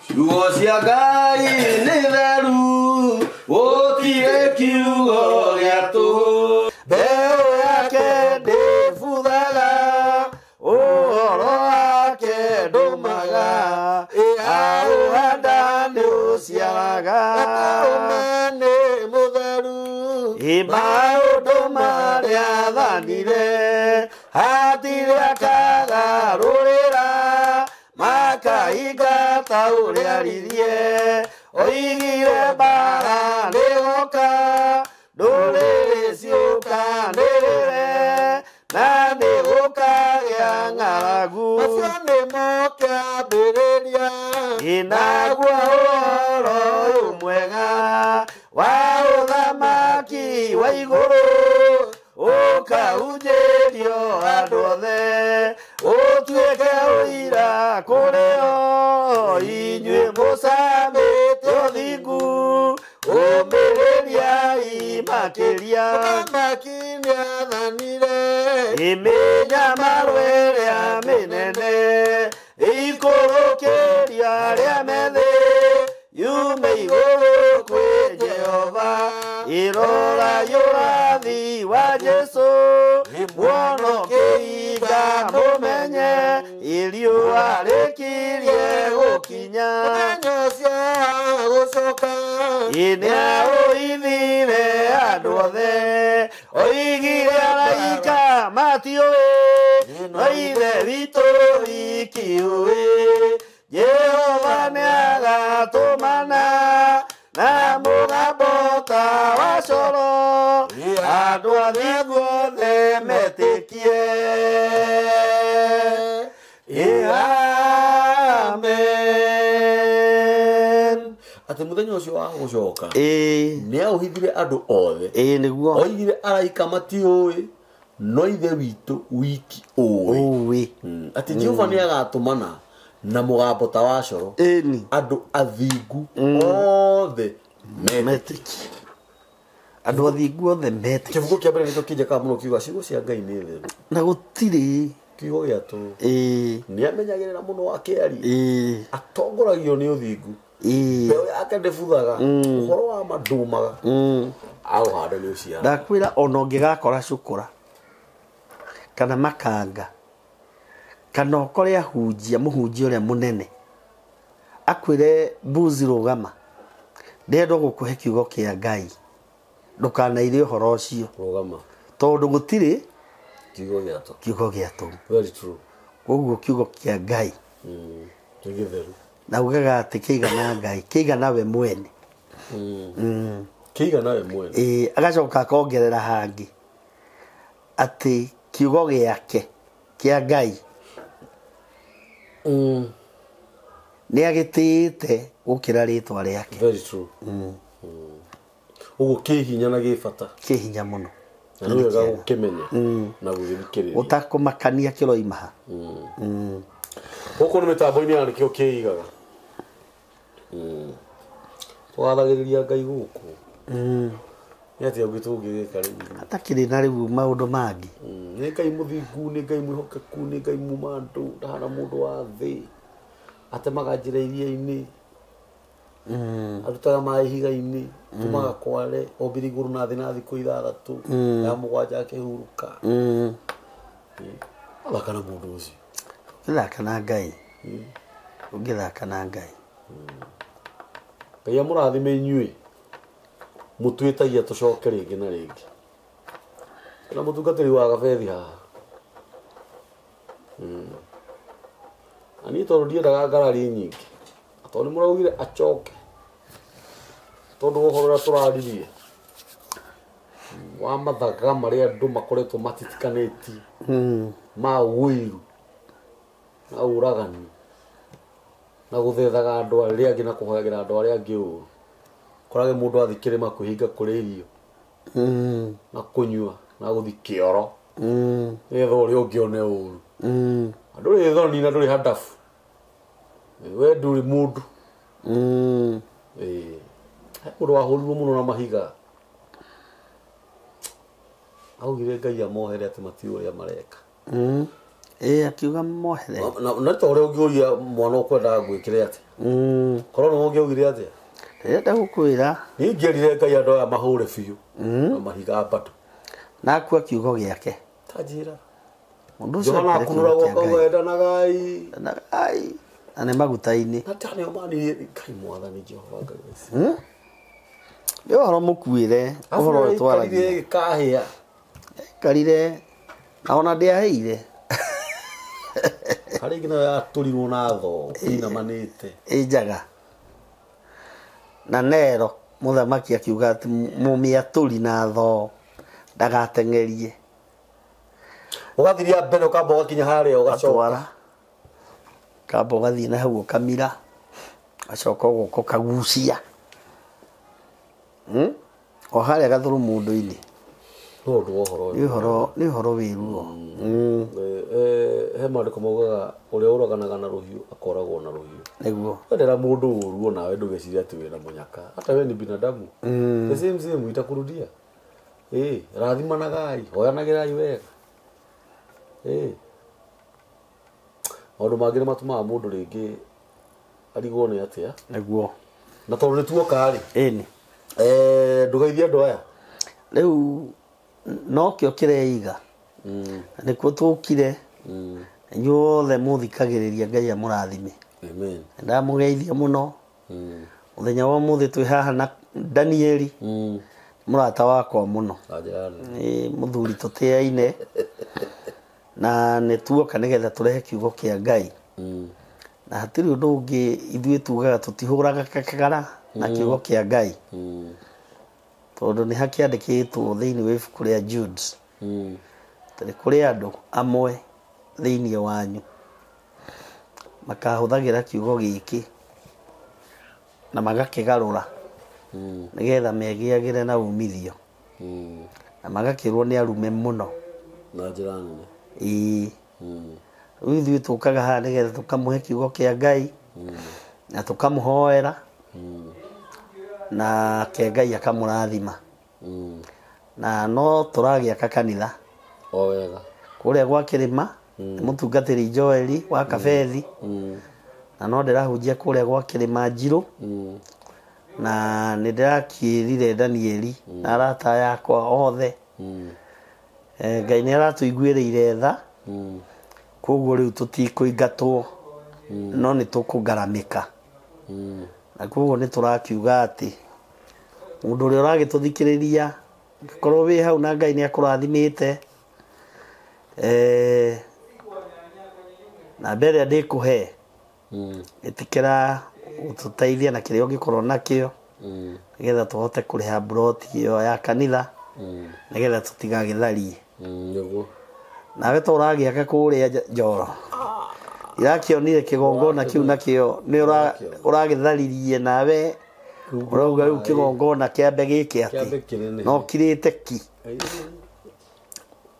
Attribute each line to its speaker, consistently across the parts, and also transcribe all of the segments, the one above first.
Speaker 1: Ciugo cia Ngai nĩ theru, gũtirĩ kiugo gĩa tũhũ.
Speaker 2: Mbeũ yake ndĩbuthaga, ũhoro wake ndũmaga, aũhanda nĩũciaraga.
Speaker 3: Ũme nĩ mũtheru.
Speaker 2: Maũndũ marĩa athanire hatirĩ akagarũrĩra, makahinga ta ũrĩa aririe. Oigire mbara nĩgoka, ndũrĩrĩ ciũkanĩrĩre, na nĩgũkagĩa ng'aragu.
Speaker 3: Macio nĩmo kĩambĩrĩria.
Speaker 2: Naguo ũhoro ũyũ mwega wa ũthamaki wa igũrũ ũkahunjĩrio andũ othe, ũtuĩke ũira kũrĩ o. Inyuĩ mũcamĩte ũthingu, ũmĩrĩriai makĩria.
Speaker 3: Mũthamaki nĩathanire.
Speaker 2: Mĩnyamaro ĩrĩa mĩnene ĩikũrũkĩria arĩa methĩ, yume igũrũ kwĩ Jehova. Ĩrorai ũrathi wa Jesũ, muono kĩhinga mũmenye, iriũa rĩkirie gũkinya.
Speaker 3: Mũthenya ũcio wa gũcoka.
Speaker 2: Nĩaũithire andũ othe, oigire araika matiũĩ, no Ithe witũ wiki ũĩ. Jehova nĩagatũmana na mũgambo ta wa coro, andũ athingu othe metĩkie. Amen.
Speaker 1: Atĩ mũthenya ũcio wa gũcoka
Speaker 2: Ĩĩ,
Speaker 1: nĩ aũhithire andũ othe.
Speaker 2: ĩĩ nĩguo.
Speaker 1: Oigire araika matiũĩ, no Ithe witũ wiki ũĩ.
Speaker 2: Ũĩ.
Speaker 1: Atĩ Jehova nĩ agatũmana na mũgambo ta wa coro,
Speaker 2: Ĩni.
Speaker 1: andũ athingu othe metĩkie.
Speaker 2: Metĩkie. Andũ athingu othe metĩkie.
Speaker 1: Kĩbuku kĩa mbere nĩkĩo kĩnjakaga mũno kiuga ciugo cia Ngai nĩ theru,
Speaker 2: Na gũtirĩ.
Speaker 1: kiugo gĩa tũhũ.
Speaker 2: Ĩĩ.
Speaker 1: Nĩ amenyagĩrĩra mũno akĩaria,
Speaker 2: Ĩĩ.
Speaker 1: atongoragio nĩ ũthingu,
Speaker 2: Ĩĩ.
Speaker 1: mbeũ yake ndĩbuthaga, ũhoro wa ma ndũmaga, aũhanda nĩ ũciaraga.
Speaker 2: Ndakwĩra ona ũngĩgakora cukũra kana makanga kana ũkore ahunjia, mũhunjia ũrĩa mũnene akwĩre mbuzi rũgama, ndĩrenda gũkũhe kiugo kĩa Ngai, ndũkanaire ũhoro ũcio,
Speaker 1: Rũgama.
Speaker 2: tondũ gũtirĩ
Speaker 1: Kiugo gĩa tũhũ.
Speaker 2: kiugo gĩa tũhũ.
Speaker 1: Very true.
Speaker 2: Koguo kiugo kĩa Ngai
Speaker 1: Nĩ gĩtheru.
Speaker 2: na ugaga atĩ kĩigana Ngai, kĩigana we mwene.
Speaker 1: Kĩigana we mwene.
Speaker 2: Ĩĩ, agacoka akongerera hangĩ atĩ kiugo gĩake kĩa Ngai nĩ agĩtĩĩte gũkĩra rĩtwa rĩake.
Speaker 1: Very true. Ũguo kĩ hinya na gĩ bata,
Speaker 2: Kĩ hinya mũno.
Speaker 1: na nĩ wega gũkĩmenya na gũgĩthikĩrĩria.
Speaker 2: Ũtakũmakania kĩroima ha.
Speaker 1: Gũkũ nĩ mĩtambo-inĩ ya nĩkĩo kĩigaga. Tũgathagĩrĩria Ngai gũkũ. Nĩ atĩa ũngĩ tũngĩgĩka rĩu?
Speaker 2: Hatakĩrĩ na rĩu maũndũ mangĩ.
Speaker 1: Nĩ Ngai mũthingu, nĩ Ngai mwĩhokeku, nĩ Ngai muma andũ, ndahana mũndũ wa thĩ. Atemaga njĩra iria-inĩ, arutaga maĩ ihiga-inĩ, tũmaga kware, ombire igũrũ na thĩ na thikũ ithathatũ, ya mũgwanja akĩhurũka. Athaka na mũndũ ũcio.
Speaker 2: Ũngĩthaka na Ngai. Ũngĩthaka na Ngai.
Speaker 1: Ngai amũrathime inyuĩ mũtwĩtagia tũcoke rĩngĩ na rĩngĩ. Na mũtungatĩri wa gabethi haha. Na niĩ tondũ ndiendaga ngarari nyingĩ, tondũ nĩ mũraugire acoke, tondũ ũhoro ũrĩa tũraririe wa mathaga marĩa andũ makoretwo matitikanĩtie ma ũiru na ũragani na gũthethaga andũ arĩa angĩ na kũhoyagĩra andũ arĩa angĩ ũru, korage mũndũ athiĩ kĩrĩma kwĩhinga kũrĩa irio na kũnyua na gũthiĩ kĩoro nĩgetha ũrĩa ũngĩ one ũru. Ndũrĩ thoni na ndũrĩ handabu, we ndũrĩ mũndũ. Ĩĩ, he mũndũ wahũrirwo mũno na mahiga, augire Ngai amohere atĩ matiũĩ ũrĩa mareka.
Speaker 2: Akiuga mohere.
Speaker 1: Na ta ũrĩa ũngĩũria mwana ũkwendaga gwĩkĩre atĩa. Korwo nĩwe ũngĩaugire atĩa.
Speaker 2: Ndĩrenda gũkwĩra.
Speaker 1: Niĩ ingĩerire Ngai andũ aya mahũre biũ. Na mahiga bado.
Speaker 2: Na akua kiugo gĩake.
Speaker 1: Ta njĩra.
Speaker 2: Mũndũ ũcio
Speaker 1: Johana
Speaker 2: ekire kiugo
Speaker 1: akunũragwo
Speaker 2: kĩa Ngai.
Speaker 1: akauga endanagai.
Speaker 2: Endanagai. Na nĩ maguta-inĩ.
Speaker 1: Na ta nĩo manirie Ngai mwathani Jehova Ngai wa Isiraeli.
Speaker 2: Nĩ ũhoro mũkuĩre, ũhoro ũyũ twaragia.
Speaker 1: Gĩkahĩa.
Speaker 2: Aikarire na ona ndĩahĩire.
Speaker 1: Harĩ ĩngĩ nayo yatũrirwo na thoo ĩinamanĩte.
Speaker 2: Ĩ njaga. Na Nero mũthamaki akiuga atĩ mũmĩatũri na thoo ndagateng'erie.
Speaker 1: Ũgathiria mbere ũkamba ũgakinya harĩa ũgacoka.
Speaker 2: Ũgatwara. Kamba ũgathiĩ na hau ũkamira. Ũgacoka ũgoka ũkagucia. O harĩa gathũrũ mũndũ-inĩ.
Speaker 1: Nĩ ũndũ wa ũhoro ũyũ.
Speaker 2: Nĩ ũhoro wĩ ruo.
Speaker 1: He maandĩko maugaga ũrĩa ũraganaga na rũhiũ akoragwo na rũhiũ.
Speaker 2: Nĩguo.
Speaker 1: Wendera mũndũ ũru onawe ndũgecirie atĩ wĩna mũnyaka. Hata we ni binadamu. The same same itakurudia. Rathimanagai, hoyanagĩrai wega. Maũndũ mangĩ nĩ matũmaga mũndũ rĩngĩ arigwo nĩ atĩa.
Speaker 2: Nĩguo.
Speaker 1: Na tondũ nĩ tuoka rĩ.
Speaker 2: Ĩni.
Speaker 1: Ndũgeithie andũ aya.
Speaker 2: Rĩu nokĩo kĩreiga. Nĩkuo tũkire. Inyuothe mũthikagĩrĩria Ngai amũrathime.
Speaker 1: Amen.
Speaker 2: Ndamũgeithia mũno. Mũthenya wa ũmũthĩ twĩ haha na Danieli. Mũrata wakwa mũno.
Speaker 1: Na njĩra nene.
Speaker 2: Nĩ mũthuri tũtĩaine. Na nĩ tuoka nĩgetha tũrehe kiugo kĩa Ngai. Na hatirĩ ũndũ ũngĩ ithuĩ tugaga tũtihũraga kakagara na kiugo kĩa Ngai. Tondũ nĩ hakĩandĩkĩtwo thĩinĩ wa ibuku rĩa Jude. Atĩ kũrĩ andũ amwe thĩinĩ wanyu makahũthagĩra kiugo gĩkĩ na magakĩgarũra nĩgetha megĩagĩre na umithio. Na magakĩrwo nĩ arume mũno.
Speaker 1: Na njĩra nene.
Speaker 2: Ĩĩ. Rĩu ithuĩ tũkaga haha nĩgetha tũkamũhe kiugo kĩa Ngai na tũkamũhoera na ke Ngai akamũrathima. Na no tũragĩaka kanitha.
Speaker 1: O wega.
Speaker 2: Kũrĩa gwa kĩrĩma, nĩ mũtungatĩri Joeli wa Kabethi. Na no ndĩrahunjia kũrĩa gwa kĩrĩma Njirũ. Na nĩ ndĩrakĩrire Danieli na arata yakwa othe. Ngai nĩ aratũiguĩrĩire tha. Koguo rĩu tũtikũingatwo, no nĩ tũkũgaramĩka. Na koguo nĩ tũrakiuga atĩ mũndũ ũrĩa ũragĩtũthikĩrĩria korwo wĩ hau na Ngai nĩ akũrathimĩte, namba ĩrĩa ndĩkũhe, ĩtĩkĩra gũtũteithia na kĩrĩa ũngĩkorwo nakĩo, nĩgetha tũhote kũrĩha mburoti ĩyo ya kanitha, nĩgetha tũtigagĩtharie.
Speaker 1: Nĩguo.
Speaker 2: Nawe to ũragĩaka kũrĩa Njoro. Irakĩonire kĩgongona kĩu nakĩo nĩ ũragĩtharirie nawe ũrauga rĩu kĩgongona kĩambe gĩke atĩ no kirĩte ki.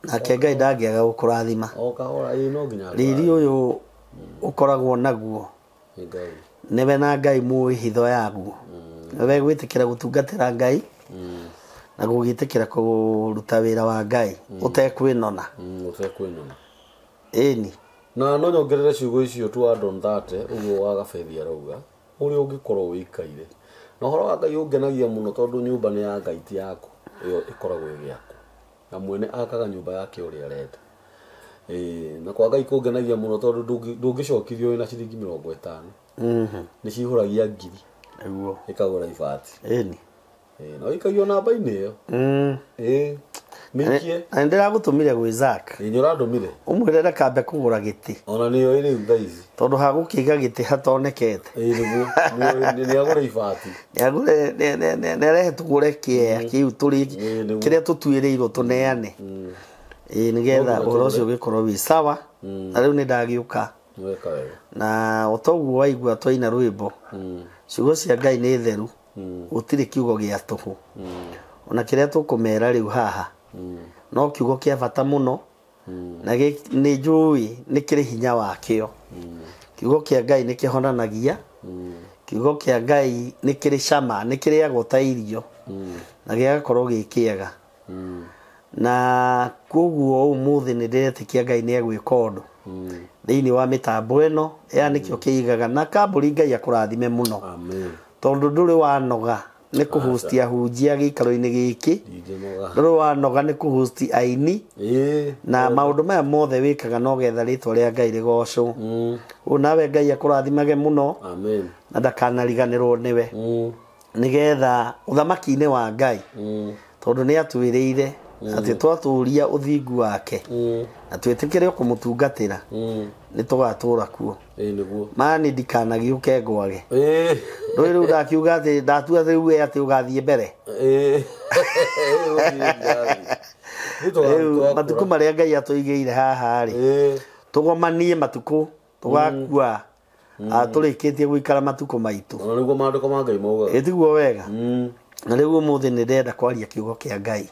Speaker 2: Nake Ngai ndangĩaga gũkũrathima.
Speaker 1: O kahora ĩ no nginya.
Speaker 2: Riri ũyũ ũkoragwo naguo nĩwe na Ngai mũĩ hitho yaguo. Nĩwe gwĩtĩkĩra gũtungatĩra Ngai na gũgĩtĩkĩra kũruta wĩra wa Ngai ũtekwĩnona.
Speaker 1: Ũtekwĩnona.
Speaker 2: Ĩni.
Speaker 1: Na no nyongerere ciugo icio tu add on that ũguo wa Gabethi arauga ũrĩa ũngĩkorwo wĩikaire. Na ũhoro wa Ngai ũngenagia mũno tondũ nyũmba nĩ ya Ngai ti yaku, ĩyo ĩkoragwo ĩ yaku. Na mwene akaga nyũmba yake ũrĩa arenda. Na kwa Ngai kũngenagia mũno tondũ ndũngĩcokithio wĩna ciringi 50. Nĩ cihũragia ngiri.
Speaker 2: Nĩguo.
Speaker 1: Ĩkagũra ibati.
Speaker 2: Ĩni.
Speaker 1: Na ũikagio namba-inĩ ĩyo. Mĩikie.
Speaker 2: Na nĩndĩragũtũmire gwĩ Zack.
Speaker 1: Nĩ ũrandũmire.
Speaker 2: Ũmwĩre ndakambe kũgũra gĩtĩ.
Speaker 1: Ona nĩyo ĩ rĩu thaa ici.
Speaker 2: Tondũ hagũkĩiga gĩtĩ hatonekete.
Speaker 1: Nĩguo. Nĩagũre ibati.
Speaker 2: Nĩagũre, nĩarehe tũgũre kĩea kĩu tũrĩ kĩrĩa tũtuĩrĩirwo tũneane. Nĩgetha ũhoro ũcio ũgĩkorwo wĩ sawa. Na rĩu nĩndagĩũka.
Speaker 1: Weka wega.
Speaker 2: Na o toguo waigua twaina rwĩmbo. Ciugo cia Ngai nĩ theru. Gũtirĩ kiugo gĩa tũhũ. Ona kĩrĩa tũkũmera rĩu haha. No kiugo kĩa bata mũno. Na nĩ njũĩ nĩ kĩrĩ hinya wakĩo. Kiugo kĩa Ngai nĩ kĩhonanagia. Kiugo kĩa Ngai nĩ kĩrĩ cama, nĩ kĩrĩagwo ta irio. Na gĩgakorwo gĩ kĩega. Na koguo ũmũthĩ nĩ ndĩretĩkia Ngai nĩ egwĩka ũndũ thĩinĩ wa mĩtambo ĩno ya nĩkĩo kĩigaga na kambũri. Ngai akũrathime mũno.
Speaker 1: Amen.
Speaker 2: Tondũ ndũrĩ wanoga nĩ kũhostia hunjia gĩikaro-inĩ gĩkĩ.
Speaker 1: Ndingĩnoga.
Speaker 2: Ndũrĩ wanoga nĩ kũhosti aini. Na maũndũ maya mothe wĩkaga no getha rĩtwa rĩa Ngai rĩgocwo. Ũũ nawe Ngai akũrathimage mũno.
Speaker 1: Amen.
Speaker 2: Na ndakanariganĩrwo nĩwe, nĩgetha ũthamaki-inĩ wa Ngai, tondũ nĩ atwĩrĩire atĩ twatũria ũthingu wake na twĩtĩkĩre kũmũtungatĩra, nĩ tũgatũra kuo.
Speaker 1: Ĩĩ nĩguo.
Speaker 2: Mani ndikanagĩũke ngwage. Ndũĩ rĩu ndakiuga atĩ ndatua rĩu we atĩ ũgathiĩ mbere. Rĩu matukũ marĩa Ngai atũigĩire haha rĩ, tũgomanie matukũ tũgakua tũrĩkĩtie gũikara matukũ maitũ.
Speaker 1: Ona nĩguo maandĩko ma Ngai maugaga.
Speaker 2: Ĩtiguo wega. Na rĩu ũmũthĩ nĩ ndĩrenda kwaria kiugo kĩa Ngai,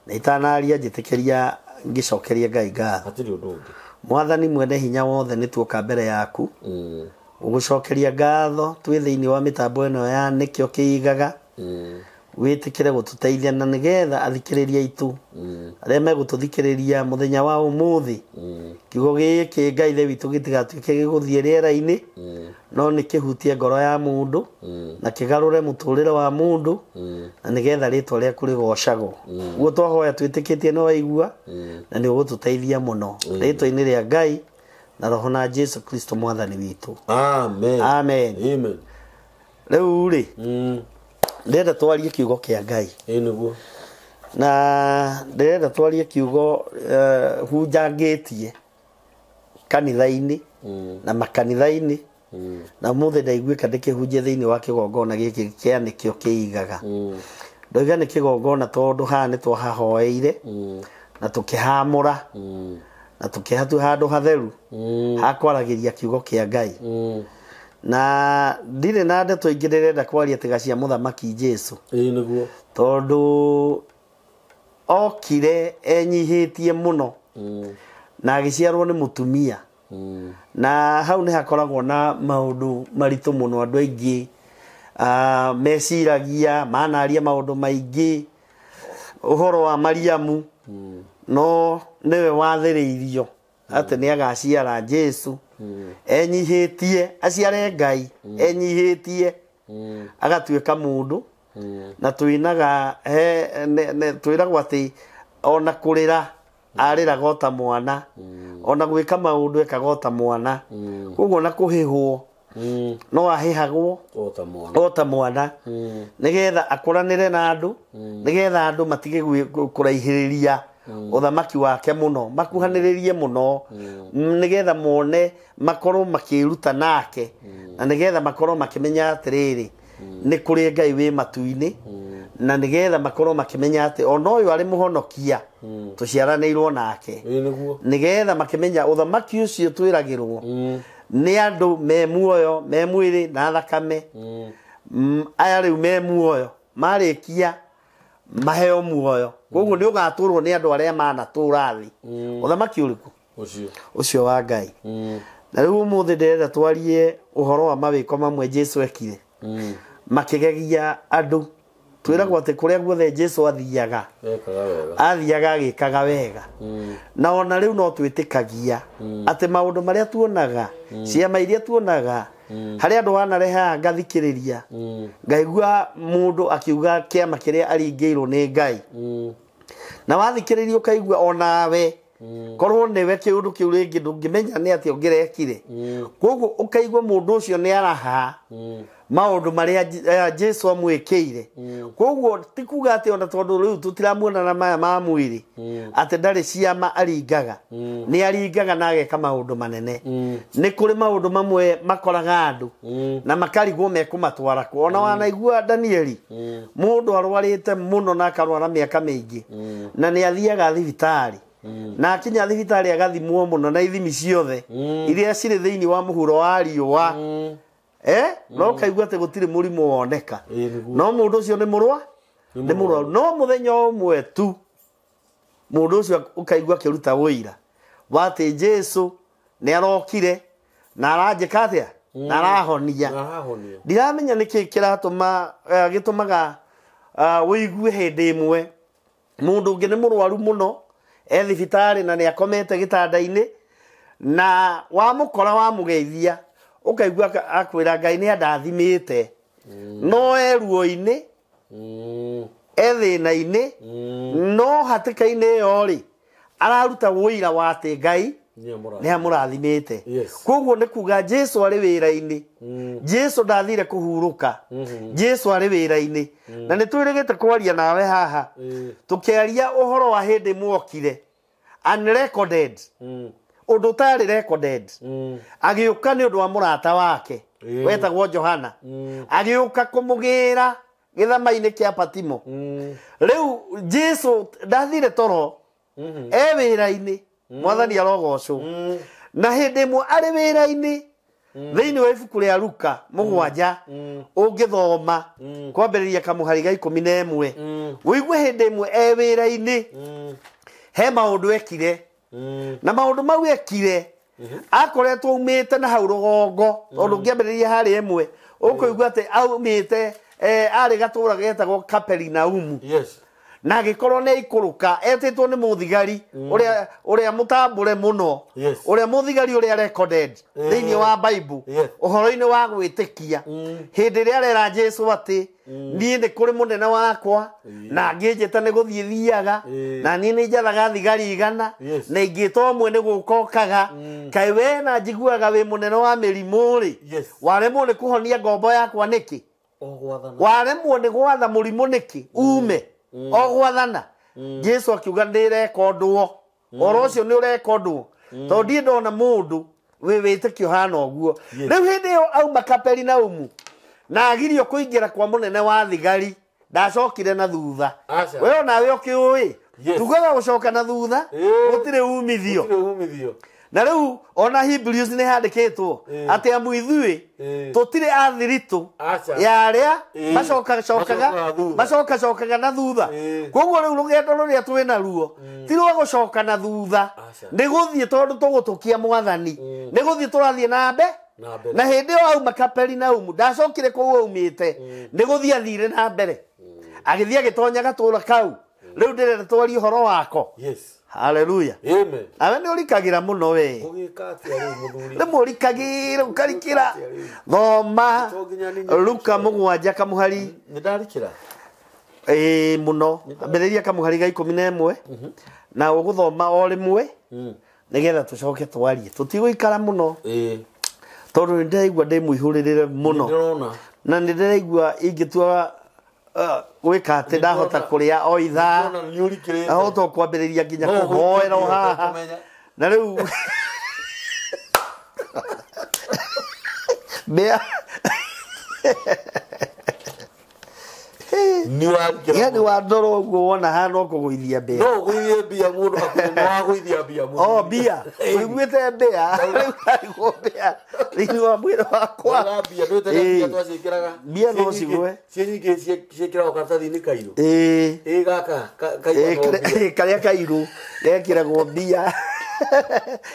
Speaker 2: na itanaria njĩtĩkĩria ngĩcokeria Ngai ngatho.
Speaker 1: Hatirĩ ũndũ ũngĩ.
Speaker 2: Mwathani mwene hinya wothe, nĩ tuoka mbere yaku gũgũcokeria ngatho twĩ thĩinĩ wa mĩtambo ĩno ya nĩkĩo kĩigaga. Wĩtĩkĩre gũtũteithia na nĩgetha athikĩrĩria aitũ arĩa megũtũthikĩrĩria mũthenya wa ũmũthĩ, kiugo gĩkĩ Ngai ithe witũ gĩtigatuĩke gĩgũthiĩ rĩera-inĩ, no nĩ kĩhutie ngoro ya mũndũ na kĩgarũre mũtũrĩre wa mũndũ, na nĩgetha rĩtwa rĩaku rĩgocagwo. Ũguo twahoya twĩtĩkĩtie nĩ waigua na nĩ ũgũtũteithia mũno, rĩtwa-inĩ rĩa Ngai na Roho na Jesu Kristo mwathani witũ.
Speaker 1: Amen.
Speaker 2: Amen.
Speaker 1: Amen.
Speaker 2: Rĩu rĩ, ndĩrenda twarie kiugo kĩa Ngai.
Speaker 1: Ĩĩ nĩguo.
Speaker 2: Na ndĩrenda twarie kiugo hunjangĩtie kanitha-inĩ na makanitha-inĩ, na ũmũthĩ ndaiguĩka ndĩkĩhunjia thĩinĩ wa kĩgongona gĩkĩ kĩa nĩkĩo kĩigaga. Ndoiga nĩ kĩgongona tondũ haha nĩ twahahoeire na tũkĩhamũra na tũkĩhatua handũ hatheru hakwaragĩria kiugo kĩa Ngai. Na ndirĩ na ndeto ingĩ ndĩrenda kwaria tiga cia mũthamaki Jesu.
Speaker 1: Ĩĩ nĩguo.
Speaker 2: Tondũ okire enyihĩtie mũno na agĩciarwo nĩ mũtumia, na hau nĩ hakoragwo na maũndũ maritũ mũno. Andũ aingĩ meciragia manaria maũndũ maingĩ ũhoro wa Mariamu, no nĩwe wathĩrĩirio atĩ nĩ agaciara Jesu enyihĩtie, aciare Ngai enyihĩtie, agatuĩka mũndũ. Na twinaga twĩragwo atĩ ona kũrĩra arĩraga o ta mwana, ona gwĩka maũndũ ekaga o ta mwana. Koguo ona kũhĩhwo no ahĩhagwo
Speaker 1: O ta mwana.
Speaker 2: O ta mwana, nĩgetha akũranĩre na andũ, nĩgetha andũ matige kũraihĩrĩria ũthamaki wake mũno, makuhanĩrĩrie mũno, nĩgetha mone makorwo makĩruta nake, na nĩgetha makorwo makĩmenya atĩrĩrĩ, nĩ kũrĩ Ngai wĩ matu-inĩ, na nĩgetha makorwo makĩmenya atĩ ona ũyũ arĩ mũhonokia tũciaranĩirwo nake.
Speaker 1: Ĩĩ nĩguo.
Speaker 2: Nĩgetha makĩmenya ũthamaki ũcio twĩragĩrwo nĩ andũ me muoyo, me mwĩrĩ na thakame. Aya rĩu me muoyo marĩkia maheo muoyo, koguo nĩ ũgatũrwo nĩ andũ arĩa manatũra thĩ. Ũthamaki ũrĩkũ?
Speaker 1: Ũcio.
Speaker 2: Ũcio wa Ngai. Na rĩu ũmũthĩ ndĩrenda twarie ũhoro wa mawĩko mamwe Jesu ekire makĩgegia andũ. Twĩragwo atĩ kũrĩa guothe Jesu athiaga,
Speaker 1: Ekaga wega.
Speaker 2: athiaga agĩkaga wega. Na ona rĩu no twĩtĩkagia atĩ maũndũ marĩa tuonaga, ciama iria tuonaga, harĩa andũ wanarehaga ngathikĩrĩria, ngaigua mũndũ akiuga kĩama kĩrĩa aringĩirwo nĩ Ngai, na wathikĩrĩria ũkaigua onawe korwo nĩwe kĩũndũ kĩu rĩngĩ ndũngĩmenya nĩ atĩa ũngĩrekire. Koguo ũkaigua mũndũ ũcio nĩ araha maũndũ marĩa Jesu amwĩkĩire. Koguo ti kuga atĩ ona tondũ rĩu tũtiramuona na maya ma mwĩrĩ atĩ ndarĩ ciama aringaga. Nĩ aringaga na ageka maũndũ manene. Nĩ kũrĩ maũndũ mamwe makoraga andũ na makarigwo mekũmatwara kũ. Ona wanaigua Danieli, mũndũ arwarĩte mũno na akarwara mĩaka mĩingĩ, na nĩ athiaga thibitarĩ, na akinya thibitarĩ agathimwo mũno na ithimi ciothe iria cirĩ thĩinĩ wa mũhuro wa riũa, no kaigua atĩ gũtirĩ mũrimũ woneka.
Speaker 1: Ĩĩ nĩguo.
Speaker 2: No mũndũ ũcio nĩ mũrwaru. No mũthenya ũmwe tu mũndũ ũcio ũkaigua akĩruta ũira wa atĩ Jesu nĩ arokire na aranjĩka atĩa na arahonia.
Speaker 1: Arahonia.
Speaker 2: Ndiramenya nĩkĩ kĩratũma gĩtũmaga ũigue hĩndĩ ĩmwe Mũndũ ũngĩ nĩ mũrwaru mũno e thibitarĩ na nĩ akomete gĩtanda-inĩ, na wamũkora wamũgeithia ũkaigua akwĩra Ngai nĩ andathimĩte, no e ruo-inĩ, e thĩna-inĩ, no hatĩka-inĩ ĩyo rĩ araruta wũira wa atĩ Ngai nĩ amũrathimĩte. Koguo nĩ kuga Jesu arĩ wĩra-inĩ, Jesu ndathire kũhurũka, Jesu arĩ wĩra-inĩ. Na nĩ twĩrĩgĩte kwaria nawe haha tũkĩaria ũhoro wa hĩndĩ mwokire unrecorded, ũndũ ũtarĩ recorded, agĩũka nĩ ũndũ wa mũrata wake wetagwo Johana, agĩũka kũmũgĩra gĩthama-inĩ kĩa Patimo. Rĩu Jesu ndathire toro, e wĩra-inĩ, mwathani arogocwo. Na hĩndĩ ĩmwe arĩ wĩra-inĩ thĩinĩ wa ibuku rĩa Luka 7 ũngĩthoma kwambĩrĩria kamũhari ga 11, ũigue hĩndĩ ĩmwe e wĩra-inĩ he maũndũ ekire, na maũndũ mau ekire akoretwo aumĩte na hau rũgongo, tondũ ũngĩambĩrĩria harĩ ĩmwe ũkũigua atĩ aumĩte arĩ gatũra getagwo Kaperinaumu. Na agĩkorwo nĩ aikũrũka etĩtwo nĩ mũthigari ũrĩa mũtambũre mũno, ũrĩa mũthigari ũrĩa recorded thĩinĩ wa Bible ũhoro-inĩ wa gwĩtĩkia, hĩndĩ ĩrĩa arera Jesu atĩ niĩ nĩ kũrĩ mũnene wakwa na ngĩnjĩta nĩ gũthiĩ thiaga, na niĩ nĩ njathaga thigari 100, na ingĩta ũmwe nĩ gũka okaga, kaĩ we na njiguaga wĩ mũnene wa mĩrimũ rĩ, waremwo nĩ kũhonia ngombo yakwa nĩkĩ? Waremwo nĩ gwatha mũrimũ nĩkĩ ume? O gwathana. Jesu akiuga ndĩrekondwo, oro ũcio nĩ ũrekondwo, tondũ ndirĩ ndona mũndũ wĩ wĩtĩkio hana ũguo. Rĩu hĩndĩ ĩyo auma Kaperinaumu na agirio kũingĩra kwa mũnene wa thigari, ndacokire na thutha. We onawe ũkĩũĩ, tugaga gũcoka na thutha gũtirĩ umithio. Na rĩu ona Hebrews nĩ handĩkĩtwo atĩ amu ithuĩ tũtirĩ athiritũ ya arĩa macokacokaga na thutha. Koguo rĩu rũgendo rũrĩa twĩ naruo ti rwa gũcoka na thutha, nĩ gũthiĩ tondũ tũgũtũkia mwathani, nĩ gũthiĩ tũrathiĩ na mbere. Na hĩndĩ ĩyo auma Kaperinaumu ndacokire kũu aumĩte, nĩ gũthiĩ athire na mbere, agĩthiĩ agĩtonya gatũra kau. Rĩu ndĩrenda twarie ũhoro wako. Hallelujah.
Speaker 1: Amen.
Speaker 2: Awe nĩ ũrikagĩra mũno we.
Speaker 1: Ũgĩka atĩa rĩu mũthuri?
Speaker 2: Rĩmwe ũrikagĩra ũkarikĩra. Thoma Luka 7 kamũhari.
Speaker 1: Nĩ ndarikĩra?
Speaker 2: Ĩĩ mũno. Ambĩrĩria kamũhari ga 11 na ũgũthoma o rĩmwe nĩgetha tũcoke twarie. Tũtigũikara mũno. Tondũ nĩ ndĩraigua ndĩ mũihũrĩrĩre mũno.
Speaker 1: Nĩndĩrona.
Speaker 2: Na nĩ ndĩraigua ingĩtua gwĩka atĩ ndahota kũrĩa o ithaa, ahota kwambĩrĩria nginya kũhoera o haha. Na rĩu mbĩa yani wandora ũguo wona hana ũkũgũithia mbĩa.
Speaker 1: No ũgũithie mbia mũndũ hakuhĩ, nĩ wagũithia mbia mũndũ.
Speaker 2: O mbia, ũiguĩte mbĩa, rĩu arigwo mbĩa thĩinĩ wa mwĩrĩ wakwa.
Speaker 1: Wega mbia, ndũĩte mbia twaciĩkĩraga.
Speaker 2: Mbia no cigwe.
Speaker 1: Ciĩ nyingĩ ciĩkĩragwo karatathi-inĩ kairũ.
Speaker 2: Ĩĩ.
Speaker 1: Ĩĩ gaka, kaigagwo mbia.
Speaker 2: Karĩa kairũ gekĩragwo mbia.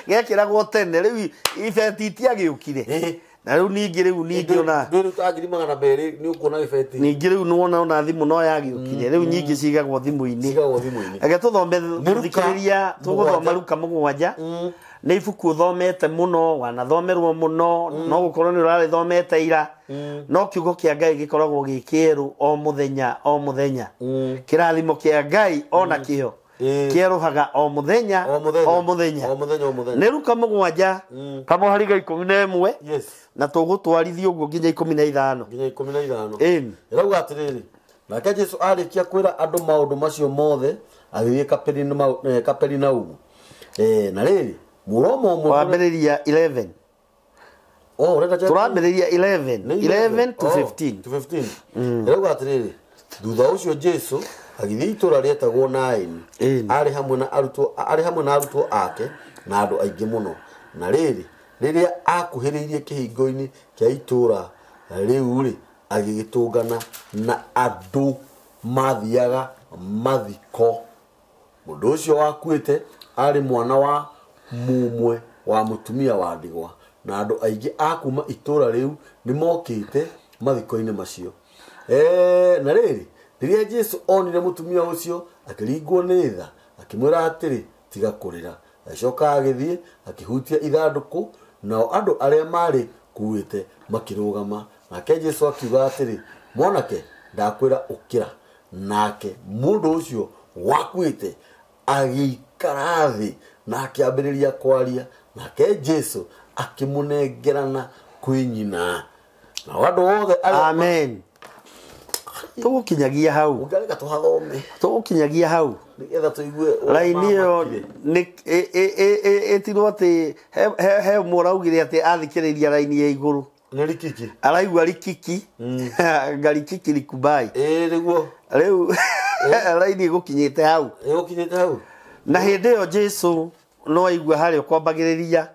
Speaker 2: Gekĩragwo tene, rĩu ibeti itiagĩũkire. Na rĩu ningĩ rĩu ningĩ ona
Speaker 1: ndwĩruta 200,000 nĩ ũkuona gĩbeti.
Speaker 2: Ningĩ rĩu nĩwona ona thimũ no yagĩũkire, rĩu nyingĩ cigagwo thimũ-inĩ.
Speaker 1: Cigagwo thimũ-inĩ.
Speaker 2: Reke tũthome
Speaker 1: Nĩ
Speaker 2: thikĩrĩria,
Speaker 1: Luka
Speaker 2: tũgũthoma Luka 7. Nĩ ibuku ũthomete mũno, wanathomerwo mũno, no gũkorwo nĩ ũrarĩthomete ira. No kiugo kĩa Ngai gĩkoragwo gĩ kĩerũ o mũthenya o mũthenya. Kĩrathimo kĩa Ngai ona kĩo kĩerũhaga o mũthenya
Speaker 1: O mũthenya.
Speaker 2: o mũthenya.
Speaker 1: O mũthenya, o mũthenya.
Speaker 2: Nĩ Luka 7 kamũhari ga 11. Na tũgũtwarithia ũguo nginya 15.
Speaker 1: Nginya 15.
Speaker 2: Ĩni.
Speaker 1: Ĩrauga atĩrĩrĩ, nake Jesu arĩkia kwĩra andũ maũndũ macio mothe agĩthiĩ Kaperinaumu. Na rĩrĩ, Mũroma ũmwe
Speaker 2: Wambĩrĩria 11.
Speaker 1: Oh, ũrenda
Speaker 2: Tũrambĩrĩria 11.
Speaker 1: Nĩ
Speaker 2: 11 to
Speaker 1: Oh,
Speaker 2: 15.
Speaker 1: to 15. Ĩrauga atĩrĩrĩ, thutha ũcio Jesu agĩthiĩ itũũra rĩetagwo Naini. Arĩ hamwe na arutwo, arĩ hamwe na arutwo ake na andũ aingĩ mũno. Na rĩrĩ, rĩrĩa akuhĩrĩirie kĩhingo-inĩ kĩa itũũra rĩu rĩ, agĩgĩtũngana na andũ mathiaga mathiko. Mũndũ ũcio wakuĩte arĩ mwana wa mũmwe wa mũtumia wa ndigwa, na andũ aingĩ a kuma itũũra rĩu nĩmokĩte mathiko-inĩ macio. Na rĩrĩ, rĩrĩa Jesu onire mũtumia ũcio Akĩringwo nĩ tha, akĩmwĩra atĩrĩ, tiga kũrĩra. Agĩcoka agĩthiĩ akĩhutia ithandũkũ, nao andũ arĩa marĩ kuĩte makĩrũgama. Nake Jesũ akiuga atĩrĩ, mwanake, ndakwĩra ũkĩra. Nake mũndũ ũcio wakuĩte agĩikara thĩ na akĩambĩrĩria kwaria. Nake Jesũ akĩmũnengerana kwĩ nyina. Nao andũ othe arĩa
Speaker 2: Amen. Tũgũkinyagia hau.
Speaker 1: Ũngĩareka tũhathome.
Speaker 2: Tũgũkinyagia hau.
Speaker 1: Nĩgetha tũigue ũrĩa
Speaker 2: Raini ĩyo
Speaker 1: mamakire.
Speaker 2: nĩ ĩtirwo atĩ he ũmwe ũraugire atĩ athikĩrĩria raini ya igũrũ.
Speaker 1: Nĩ rikiki.
Speaker 2: Araigua rikiki. Ngarikiki rikubai.
Speaker 1: Ĩĩ nĩguo.
Speaker 2: Rĩu raini ĩgũkinyĩte hau.
Speaker 1: Ĩgũkinyĩte hau.
Speaker 2: Na hĩndĩ ĩyo Jesũ no aigua harĩa ũkwambagĩrĩria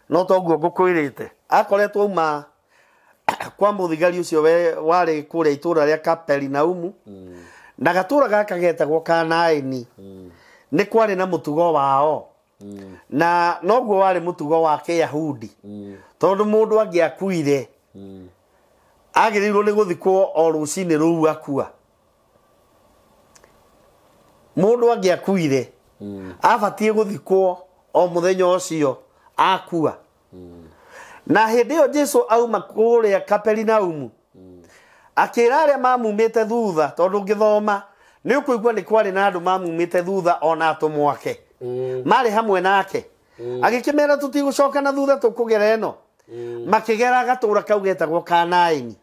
Speaker 2: no toguo ngũkwĩrĩte. Akoretwo auma kwa mũthigari ũcio warĩ kũrĩa itũũra rĩa Kaperinaumu. Na gatũũra gaka getagwo Kanaini. Nĩ kwarĩ na mũtugo wao. Na noguo warĩ mũtugo wa Kĩyahudi. Tondũ mũndũ angĩakuire agĩrĩirwo nĩ gũthikwo o rũcinĩ rũu akua. Mũndũ angĩakuire abatiĩ gũthikwo o mũthenya ũcio akua. Na hĩndĩ ĩyo Jesũ auma kũrĩa Kaperinaumu akĩra arĩa mamumĩte thutha, tondũ ũngĩthoma nĩ ũkũigua nĩ kwarĩ na andũ mamumĩte thutha ona atũmwo ake marĩ hamwe nake. Agĩkĩmera tũtigũcoka na thutha tũkũgera ĩno. Makĩgera gatũra kau getagwo Kanaini.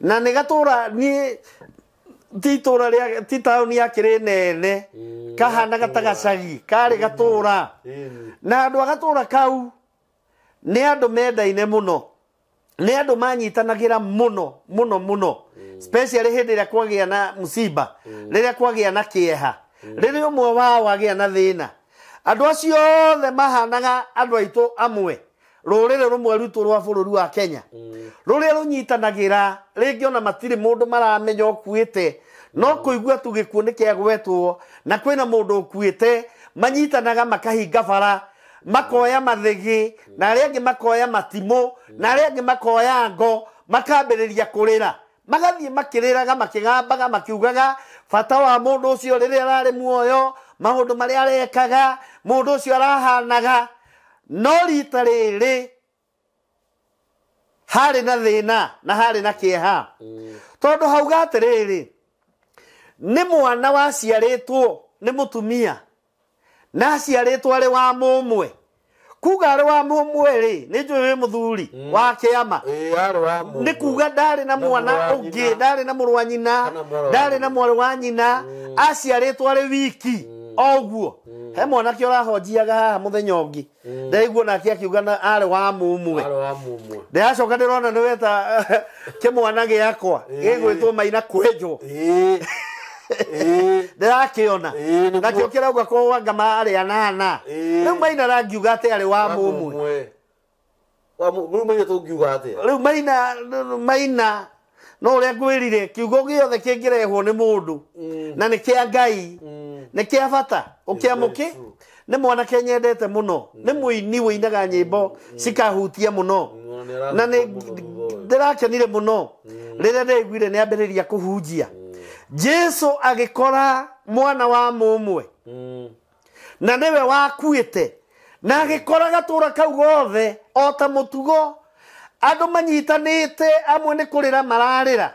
Speaker 2: Na nĩ gatũra niĩ ti itũra rĩa ti taũni yakĩrĩ nene kahanaga ta gacagi karĩ gatũra. Na andũ a gatũra kau nĩ andũ mendaine mũno, nĩ andũ manyitanagĩra mũno mũno mũno, especially hĩndĩ ĩrĩa kwagĩa na mũciba, rĩrĩa kwagĩa na kĩeha, rĩrĩa ũmwe wao agĩa na thĩna. Andũ acio othe mahanaga andũ aitũ amwe, rũrĩrĩ rũmwe rwitũ rwa bũrũri wa Kenya, rũrĩa rũnyitanagĩra rĩngĩ ona matirĩ mũndũ maramenya ũkuĩte, no kũigua tu gĩkuũ nĩ kĩagwetwo na kwĩna mũndũ ũkuĩte, manyitanaga makahinga bara, makoya mathĩgĩ, na arĩa angĩ makoya matimũ, na arĩa angĩ makoya ngo, makambĩrĩria kũrĩra. Magathiĩ makĩrĩraga, makĩgambaga, makiugaga bata wa mũndũ ũcio rĩrĩa ararĩ muoyo, maũndũ marĩa arekaga, mũndũ ũcio arahanaga. No rita rĩrĩ harĩ na thĩna na harĩ na kĩeha. Tondũ hauga atĩrĩrĩ, nĩ mwana waciarĩtwo nĩ mũtumia na aciarĩtwo arĩ wa mũmwe. Kuga arĩ wa mũmwe rĩ, nĩ njũĩ wĩ mũthuri wa kĩama. Nĩ kuga ndarĩ na mwana ũngĩ, ndarĩ na mũrũ wa nyina, ndarĩ na mwarĩ wa nyina, aciarĩtwo arĩ wiki o ũguo. He mwanake ũrahonjiaga haha mũthenya ũngĩ, ndaigua nake akiuga na arĩ wa mũmwe. Ndĩracoka ndĩrona nĩ weta kĩmwana gĩakwa gĩgwĩtwo Maina Kwenjwo. Ndĩrakĩona nakĩo kĩrauga kwanga marĩ anana. Rĩu Maina arangiuga atĩ arĩ wa mũmwe.
Speaker 1: Rĩu Maina tũngiuga atĩa?
Speaker 2: Rĩu Maina no ũrĩa ngwĩrire, kiugo gĩothe kĩngĩrehwo nĩ mũndũ na nĩ kĩa Ngai, nĩ kĩa bata ũkĩamũkĩ. Nĩ mwanake nyendete mũno, nĩ mũini wĩinaga nyĩmbo cikahutia mũno, na nĩ ndĩrakenire mũno rĩrĩa ndĩraiguire nĩ ambĩrĩria kũhunjia. Jesũ agĩkora mwana wa mũmwe na nĩwe wakuĩte, na agĩkora gatũra kau gothe o ta mũtugo, andũ manyitanĩte, amwe nĩ kũrĩra mararĩra,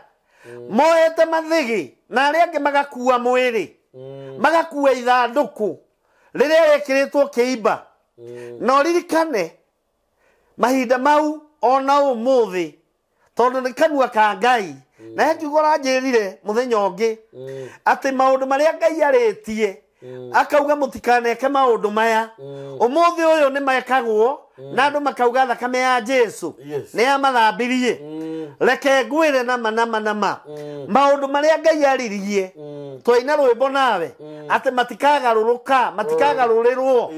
Speaker 2: moete mathĩgĩ, na arĩa angĩ magakua mwĩrĩ, magakua ithandũkũ rĩrĩa rĩkĩrĩtwo kĩimba. Na ũririkane mahinda mau ona ũmũthĩ, tondũ nĩ kanua ka Ngai. Na he kiugo ũranjĩrire mũthenya ũngĩ atĩ maũndũ marĩa Ngai arĩtie akauga mũtikaneke maũndũ maya, ũmũthĩ ũyũ nĩ mekagwo na andũ makauga thakame ya Jesũ nĩ yamathambirie. Reke ngwĩre nama nama nama, maũndũ marĩa Ngai aririe twaina rwĩmbo nawe atĩ matikagarũrũka, matikagarũrĩrwo.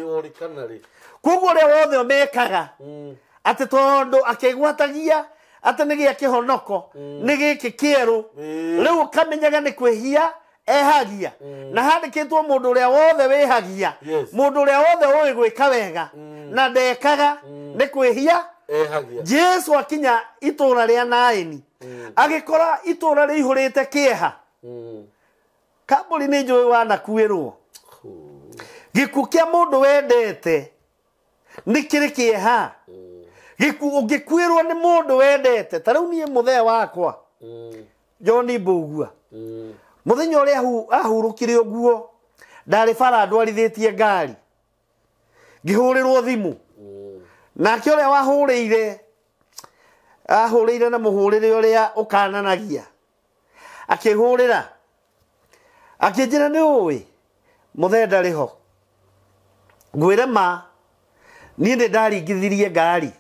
Speaker 2: Koguo ũrĩa wothe ũmekaga atĩ tondũ akĩgwatagia atĩ nĩ gĩa kĩhonoko, nĩ gĩkĩ kĩerũ, rĩu ũkamenyaga nĩ kwĩhia ehagia. Na handĩkĩtwo mũndũ ũrĩa wothe wĩhagia, mũndũ ũrĩa wothe ũĩ gwĩka wega na ndekaga nĩ kwĩhia
Speaker 1: ehagia.
Speaker 2: Jesũ akinya itũra rĩa Naini agĩkora itũra rĩihũrĩte kĩeha. Kambũri nĩ njũĩ wanakuĩrwo. Gĩkuũ kĩa mũndũ wendete nĩ kĩrĩ kĩeha. Gĩkuũ ũngĩkuĩrwo nĩ mũndũ wendete, ta rĩu niĩ mũthee wakwa John Mbũgua, mũthenya ũrĩa ahurũkire ũguo ndarĩ bara ndwarithĩtie ngari, ngĩhũrĩrwo thimũ. Nake ũrĩa wahũrĩire ahũrĩire na mũhũrĩre ũrĩa ũkananagia, akĩhũrĩra akĩnjĩra nĩ ũĩ mũthee ndarĩ ho. Ngwĩre ma niĩ nĩ ndaringithirie ngari,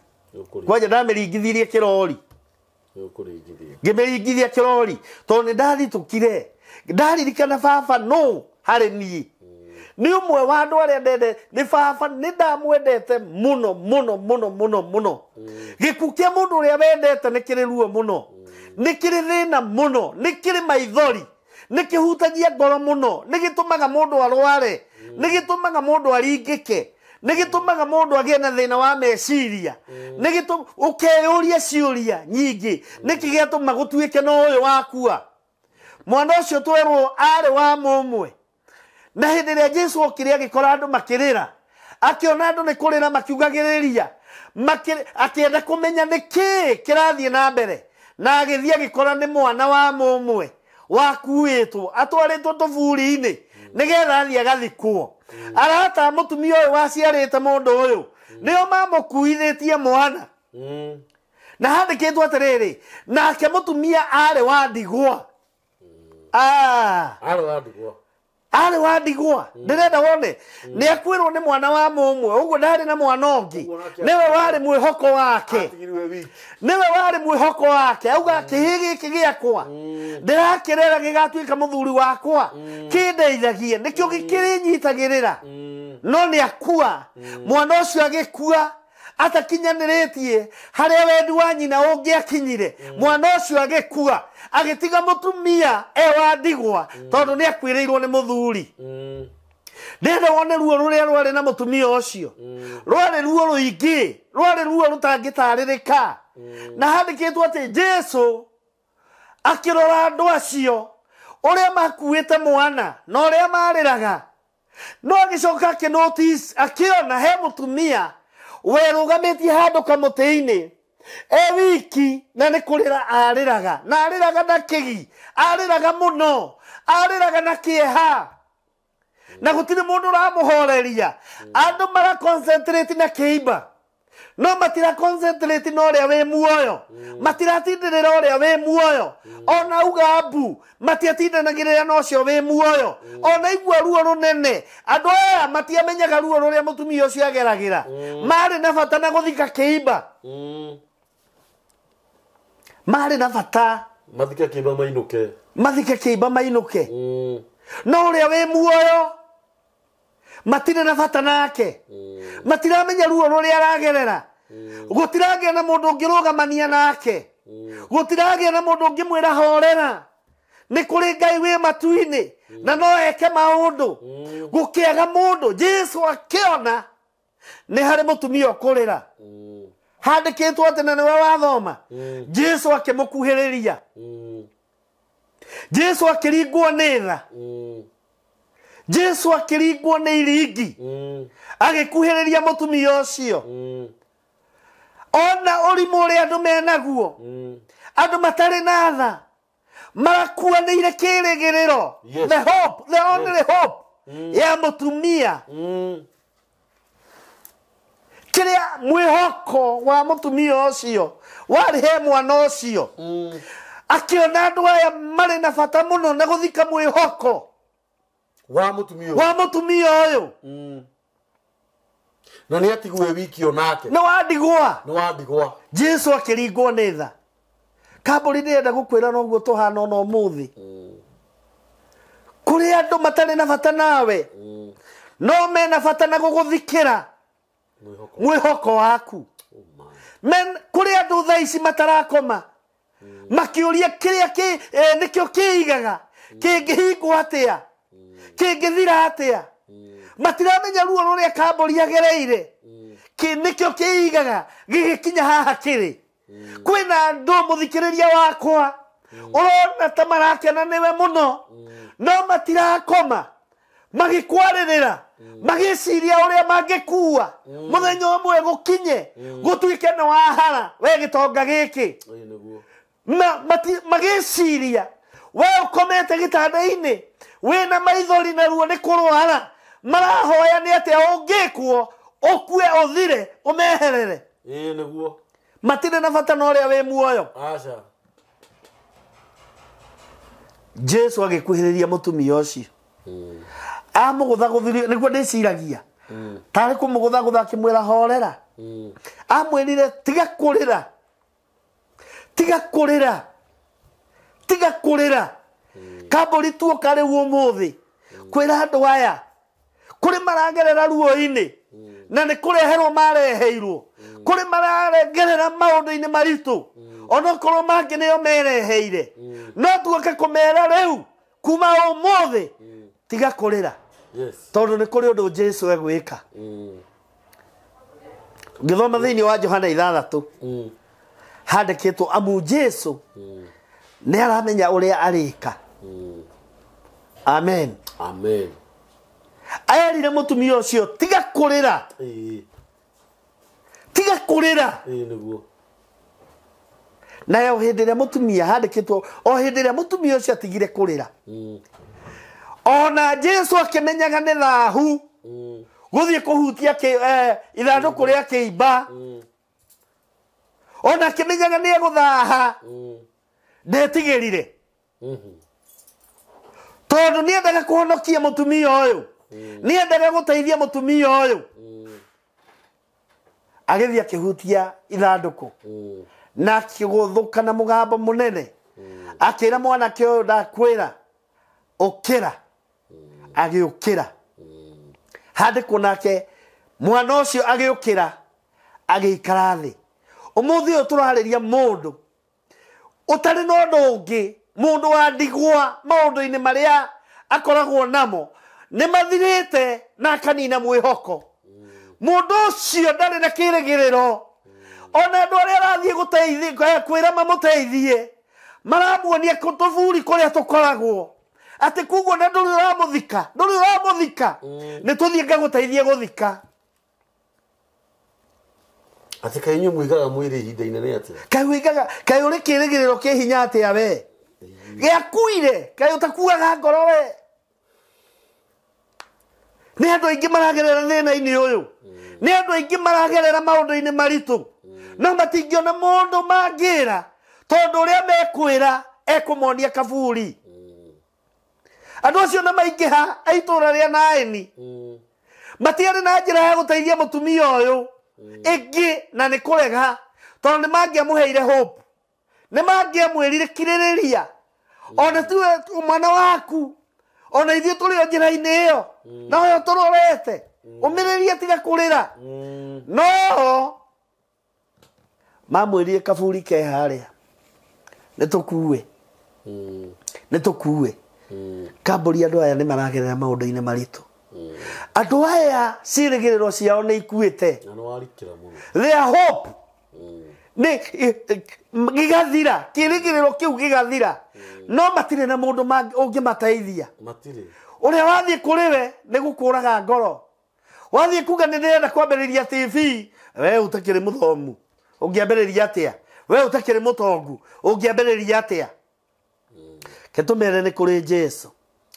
Speaker 2: kwanja ndamĩringithirie kĩrori, ngĩmĩringithia kĩrori tondũ nĩ ndathitũkire. Ndaririkana baba no harĩ niĩ nĩ ũmwe wa andũ arĩa ndende, nĩ baba, nĩ ndamwendete mũno mũno mũno mũno mũno. Gĩkuũ kĩa mũndũ ũrĩa wendete nĩ kĩrĩ ruo mũno, nĩ kĩrĩ thĩna mũno, nĩ kĩrĩ maithori, nĩ kĩhutagia ngoro mũno, nĩ gĩtũmaga mũndũ arware, nĩ gĩtũmaga mũndũ aringĩke, nĩ gĩtũmaga mũndũ agĩe na thĩna wa meciria, nĩ gĩtũ ũkeyũria ciũria nyingĩ, nĩkĩ gĩatũma gũtuĩke no ũyũ wakua. Mwana ũcio twerwo arĩ wa mũmwe. Na hĩndĩ ĩrĩa Jesũ okire agĩkora andũ makĩrĩra, akĩona andũ nĩ kũrĩra makiugagĩrĩria, akĩenda kũmenya nĩ kĩĩ kĩrathiĩ na mbere, na agĩthiĩ agĩkora nĩ mwana wa mũmwe wakuĩtwo atwarĩtwo tũburi-inĩ nĩgetha athiĩ agathikwo. Arata mũtumia ũyũ waciarĩte mũndũ ũyũ nĩo mamũkuithĩtie mwana. Na handĩkĩtwo atĩrĩrĩ, nake mũtumia arĩ wa ndigwa.
Speaker 1: Arĩ wa ndigwa.
Speaker 2: Arĩ wa ndigwa. Ndĩrenda wone nĩ akuĩrwo nĩ mwana wa mũmwe, ũguo ndarĩ na mwana ũngĩ, nĩwe warĩ mwĩhoko wake, nĩwe warĩ mwĩhoko wake. Auga kĩhĩ gĩkĩ gĩakwa ndĩrakĩrera gĩgatuĩka mũthuri wakwa, kĩndeithagie, nĩkĩo gĩkĩrĩnyitagĩrĩra. No nĩ akua, mwana ũcio agĩkua atakinyanĩrĩtie harĩa wendi wa nyina ũngĩakinyire. Mwana ũcio agĩkua agĩtiga mũtumia e wa ndigwa tondũ nĩ akuĩrĩirwo nĩ mũthuri. Ndĩrenda wone ruo rũrĩa rwarĩ na mũtumia ũcio, rwarĩ ruo rũingĩ, rwarĩ ruo rũtangĩtarĩrĩka. Na handĩkĩtwo atĩ Jesũ akĩrora andũ acio ũrĩa makuĩte mwana na ũrĩa marĩraga, no agĩcoka akĩnotice, akĩona he mũtumia werũgamĩtie handũ kamũtĩ-inĩ e wiki, na nĩ kũrĩra arĩraga, na arĩraga na kĩgi, arĩraga mũno, arĩraga na kĩeha, na gũtirĩ mũndũ ũramũhoreria. Andũ mara concentrate na kĩimba, no matira concentrate na ũrĩa wĩ muoyo, matiratindĩrĩra ũrĩa wĩ muoyo. Ona uga mbu matiatindanagĩrĩra na ũcio wĩ muoyo. Ona igua ruo rũnene, andũ aya matiamenyaga ruo rũrĩa mũtumia ũcio ageragĩra. Marĩ na bata na gũthika kĩimba, marĩ na bata
Speaker 1: mathike kĩimba mainũke,
Speaker 2: mathike kĩimba mainũke. No ũrĩa wĩ muoyo matirĩ na bata nake, matiramenya ruo rũrĩa aragerera. Gũtiragĩa na mũndũ ũngĩrũgamania nake, gũtiragĩa na mũndũ ũngĩmwĩra horera, nĩ kũrĩ Ngai wĩ matu-inĩ na no eke maũndũ. Gũkĩaga mũndũ, Jesũ akĩona nĩ harĩ mũtumia ũkũrĩra. Handĩkĩtwo atĩ na nĩwe wathoma, Jesũ akĩmũkuhĩrĩria, Jesũ akĩringwo nĩ tha, Jesũ akĩringwo nĩ iringi, agĩkuhĩrĩria mũtumia ũcio. Ona ũrimũ ũrĩa andũ menaguo, andũ matarĩ na tha, marakuanĩire kĩrĩgĩrĩro, the hope, the only hope ya mũtumia. Kĩrĩa mwĩhoko wa mũtumia ũcio warĩ he mwana ũcio, akĩona andũ aya marĩ na bata mũno na gũthika mwĩhoko
Speaker 1: wa mũtumia
Speaker 2: wa mũtumia ũyũ.
Speaker 1: Na nĩ atigwo wiki onake,
Speaker 2: nĩ wa ndigwa,
Speaker 1: nĩ wa ndigwa.
Speaker 2: Jesũ akĩringwo nĩ tha. Kambũri ndĩrenda gũkwĩra noguo tũhana ona ũmũthĩ. Kũrĩ andũ matarĩ na bata nawe, no mena bata na gũgũthikĩra mwĩhoko waku. Kũrĩ andũ thaa ici matarakoma makĩũria kĩrĩa nĩkĩo kĩigaga, kĩngĩhingwo atĩa, kĩngĩthira atĩa. Matiramenya ruo rũrĩa Kambũri agereire, nĩkĩo kĩigaga gĩgĩkinya haha kĩrĩ. Kwĩna andũ mũthikĩrĩria wakwa ũrona ta marakena nĩwe mũno, No matirakoma magĩkwarĩrĩra, magĩciria ũrĩa mangĩkua mũthenya ũmwe gũkinye gũtuĩke nĩ wahara we gĩtonga gĩkĩ.
Speaker 1: Ĩĩ nĩguo.
Speaker 2: Magĩciria we ũkomete gĩtanda-inĩ wĩna maithori na ruo nĩ kũrwara, marahoya nĩ atĩa ũngĩkwo ũkue ũthire ũmeherere.
Speaker 1: Ĩĩ nĩguo.
Speaker 2: Matirĩ na bata na ũrĩa wĩ muoyo.
Speaker 1: Aca.
Speaker 2: Jesu agĩkuhĩrĩria mũtumia ũcio, amũgũthagũthirie, nĩguo ndĩciragia tarĩ kũmũgũthagũtha, akĩmwĩra horera. Amwĩrire tiga kũrĩra, tiga kũrĩra, tiga kũrĩra. Kambũri tuoka rĩu ũmũthĩ kwĩra andũ aya kũrĩ maragerera ruo-inĩ na nĩ kũreherwo mareheirwo, kũrĩ maragerera maũndũ-inĩ maritũ onokorwo mangĩ nĩo mereheire, no tuoke kũmera rĩu kuma ũmũthĩ tiga kũrĩra.
Speaker 1: Yes.
Speaker 2: Tondũ nĩ kũrĩ ũndũ Jesu egwĩka. Ngĩthoma thĩinĩ wa Johana 6 handĩkĩtwo amu Jesu nĩ aramenya ũrĩa arĩka. Amen.
Speaker 1: Amen.
Speaker 2: Erire mũtumia ũcio tiga kũrĩra,
Speaker 1: Ĩĩ.
Speaker 2: tiga kũrĩra.
Speaker 1: Ĩĩ nĩguo.
Speaker 2: Nayo hĩndĩ ĩrĩa mũtumia handĩkĩtwo o hĩndĩ ĩrĩa mũtumia ũcio atigire kũrĩra, ona Jesu akĩmenyaga nĩ thahu gũthiĩ kũhutia ithandũkũ rĩa kĩimba, ona akĩmenyaga nĩ egũthaha, ndetigĩrire tondũ nĩendaga kũhonokia mũtumia ũyũ, nĩendaga gũteithia mũtumia ũyũ. Agĩthiĩ akĩhutia ithandũkũ na akĩgũthũka na mũgambo mũnene, akĩra mwanake ũyũ ndakwĩra ũkĩra. Agĩũkĩra. Handĩkwo nake mwana ũcio agĩũkĩra agĩikara thĩ. Ũmũthĩ ũyũ tũrarĩria mũndũ ũtarĩ na ũndũ ũngĩ, mũndũ wa ndigwa maũndũ-inĩ marĩa akoragwo namo nĩ mathirĩte na akanina mwĩhoko. Mũndũ ũcio ndarĩ na kĩrĩgĩrĩro. Ona andũ arĩa arathiĩ gũteithia kwĩra mamũteithie maramuonia tũburi kũrĩa tũkoragwo, atĩ koguo na ndũrĩ ũramũthika, ndũrĩ ũramũthika, nĩ tũthiĩ ngagũteithie gũthika.
Speaker 1: Atĩ kaĩ inyuĩ mũigaga mwĩrĩ ihinda inene atĩa?
Speaker 2: Kaĩ ũigaga, kaĩ ũrĩ kĩrĩgĩrĩro kĩ hinya atĩa we? Gĩakuire, kaĩ ũtakuaga ngoro we? Nĩ andũ aingĩ maragerera thĩna-inĩ ũyũ, nĩ andũ aingĩ maragerera maũndũ-inĩ maritũ, no matingĩona mũndũ mangĩra tondũ ũrĩa mekwĩra ekũmonia kaburi. Andũ acio na maingĩha a itũũra rĩa Naĩni matiarĩ na njĩra ya gũteithia mũtumia ũyũ ĩngĩ na nĩ kũrega, tondũ nĩ mangĩamũheire hope, nĩ mangĩamwĩrire kirĩrĩria, ona tiwe mwana waku, ona ithuĩ tũrĩ o njĩra-inĩ ĩyo na ũyũ tũrorete, ũmĩrĩrie tiga kũrĩra. No mamwĩrire kaburi ke harĩa, nĩ tũkue, nĩ tũkue. Kambũri andũ aya nĩ maragerera maũndũ-inĩ maritũ. Andũ aya ciĩrĩgĩrĩro ciao nĩ ikuĩte.
Speaker 1: Na nĩ warikĩra mũno.
Speaker 2: Their hope nĩ gĩgathira, kĩrĩgĩrĩro kĩu gĩgathira, no matirĩ na mũndũ ũngĩmateithia.
Speaker 1: Matirĩ.
Speaker 2: Ũrĩa wathiĩ kũrĩ we nĩ gũkũraga ngoro. Wathiĩ kuga nĩ ndĩrenda kwambĩrĩria TV, we ũtakĩrĩ mũthomu ũngĩambĩrĩria atĩa? We ũtakĩrĩ mũtongu ũngĩambĩrĩria atĩa? Ketũmere nĩ kũrĩ Jesu.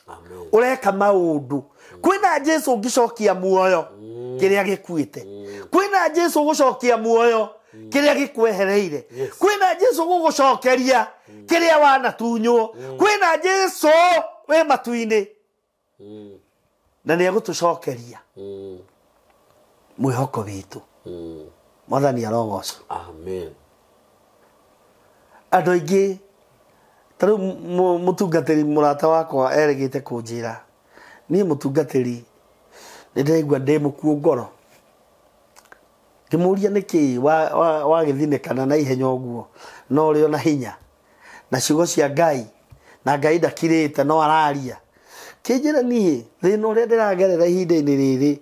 Speaker 1: Amen.
Speaker 2: Ũreka maũndũ. Kwĩna Jesu ũngĩcokia muoyo kĩrĩa gĩkuĩte. Kwĩna Jesu ũgũcokia muoyo kĩrĩa gĩkwehereire. Kwĩna Jesu ũgũgũcokeria kĩrĩa wanatunywo. Kwĩna Jesu wĩ matu-inĩ na nĩ egũtũcokeria mwĩhoko witũ. Mwathani arogocwo.
Speaker 1: Amen.
Speaker 2: Andũ aingĩ ta rĩu mũtungatĩri mũrata wakwa erĩgĩte kũnjĩra, niĩ mũtungatĩri nĩ ndĩraigua ndĩ mũkuũ ngoro. Ngĩmũria nĩkĩ wagĩthinĩkana na ihenya ũguo no ũrĩ ona hinya na ciugo cia Ngai, na Ngai ndakirĩte no araria. Kĩnjĩra niĩ thĩna ũrĩa ndĩragerera ihinda-inĩ rĩrĩ,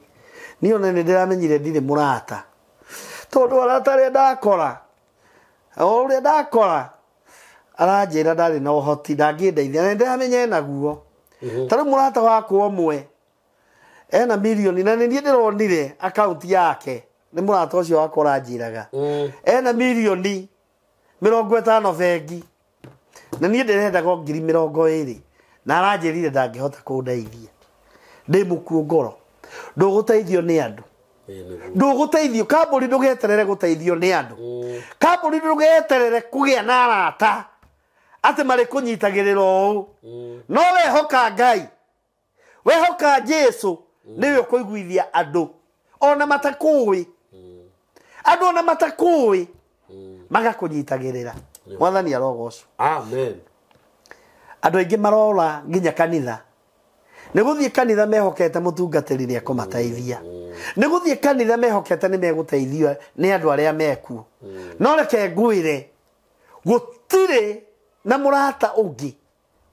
Speaker 2: niĩ ona nĩ ndĩramenyire ndirĩ mũrata, tondũ arata arĩa ndakora, o ũrĩa ndakora aranjĩra ndarĩ na ũhoti, ndangĩndeithia, na nĩndĩramenya enaguo. Ta rĩu mũrata wakwa ũmwe ena mirioni na nĩ niĩ ndĩronire akaunti yake nĩ mũrata ũcio wakwa ũranjĩraga ena mirioni 50 bengi na niĩ ndĩrendaga o ngiri 20 na aranjĩrire ndangĩhota kũndeithia ndĩ mũkuo ngoro. Ndũgũteithio nĩ andũ, ndũgũteithio kambũri, ndũgeterere gũteithio nĩ andũ kambũri, ndũgeterere kũgĩa na arata atĩ marĩ kũnyitagĩrĩra ũũ, no wehoka Ngai, wehoka Jesu, nĩwe ũkũiguithia andũ ona matakũĩ, andũ ona matakũĩ magakũnyitagĩrĩra. Mwathani arogocwo.
Speaker 1: Amen.
Speaker 2: Andũ aingĩ marora nginya kanitha nĩ gũthiĩ kanitha mehokete mũtungatĩri nĩ ekũmateithia, nĩ gũthiĩ kanitha mehokete nĩ megũteithio nĩ andũ arĩa mekuo. No reke ngwĩre, gũtirĩ na mũrata ũngĩ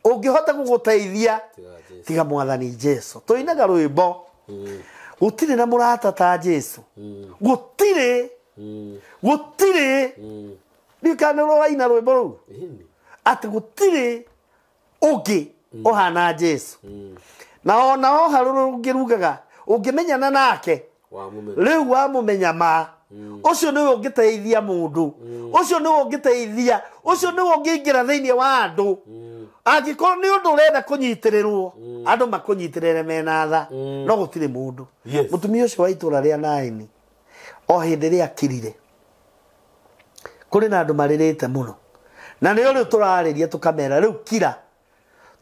Speaker 2: ũngĩhota gũgũteithia tiga Mwathani Jesu. Tũinaga rwĩmbo, gũtirĩ na mũrata ta Jesu, gũtirĩ, gũtirĩ. Ndikana ũraina rwĩmbo rũu atĩ gũtirĩ ũngĩ ũhana Jesu. Na ona oha rũngĩ rugaga ũngĩmenyana nake rĩu wamũmenya ma, ũcio nĩwe ũngĩteithia mũndũ, ũcio nĩwe ũngĩteithia, ũcio nĩwe ũngĩingĩra thĩinĩ wa andũ. Angĩkorwo nĩ ũndũ ũrenda kũnyitĩrĩrwo, andũ makũnyitĩrĩre mena tha, no gũtirĩ mũndũ. Mũtumia ũcio wa itũra rĩa Naini o hĩndĩ rĩa akirire, kũrĩ na andũ marĩrĩte mũno, na nĩo rĩu tũrarĩria tũkamera rĩu kira,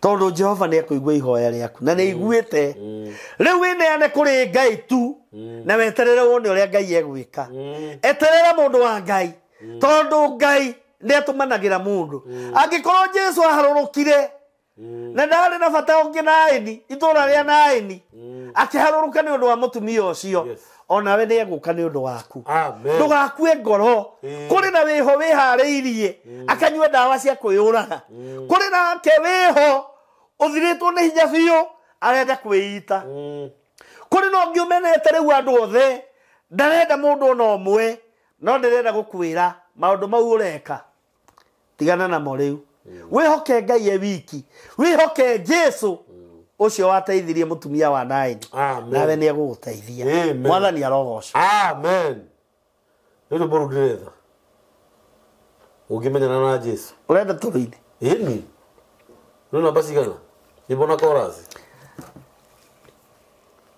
Speaker 2: tondũ Jehova nĩ ekũigua ihoya rĩaku na nĩ aiguĩte. Rĩu wĩneane kũrĩ Ngai tu na weterere wone ũrĩa Ngai egwĩka. Eterera mũndũ wa Ngai, tondũ Ngai nĩ atũmanagĩra mũndũ. Angĩkorwo Jesu aharũrũkire na ndarĩ na bata ũngĩ Naini, itũra rĩa Naini, akĩharũrũka nĩ ũndũ wa mũtumia ũcio, onawe nĩ egũka nĩ ũndũ waku. Ndũgakue ngoro. Kũrĩ na wĩho wĩharĩirie akanyua ndawa cia kwĩyũraga, kũrĩ nake wĩho ũthirĩtwo nĩ hinya biũ arenda kwĩita, kũrĩ na ũngĩ ũmenete rĩu andũ othe ndarenda mũndũ ona ũmwe, no ndĩrenda gũkwĩra maũndũ mau ũreka tigana namo rĩu. Wĩhoke Ngai e wiki, wĩhoke Jesu ũcio wateithirie mũtumia wa Naini, nawe nĩ egũgũteithia. Mwathani arogocwo.
Speaker 1: Amen. Nĩ rwĩmbo rũu ndĩretha ũngĩmenyana na Jesu.
Speaker 2: Ũrenda tũrũine?
Speaker 1: Ĩni. Rĩu namba cigana? Nyĩmbo na chorus.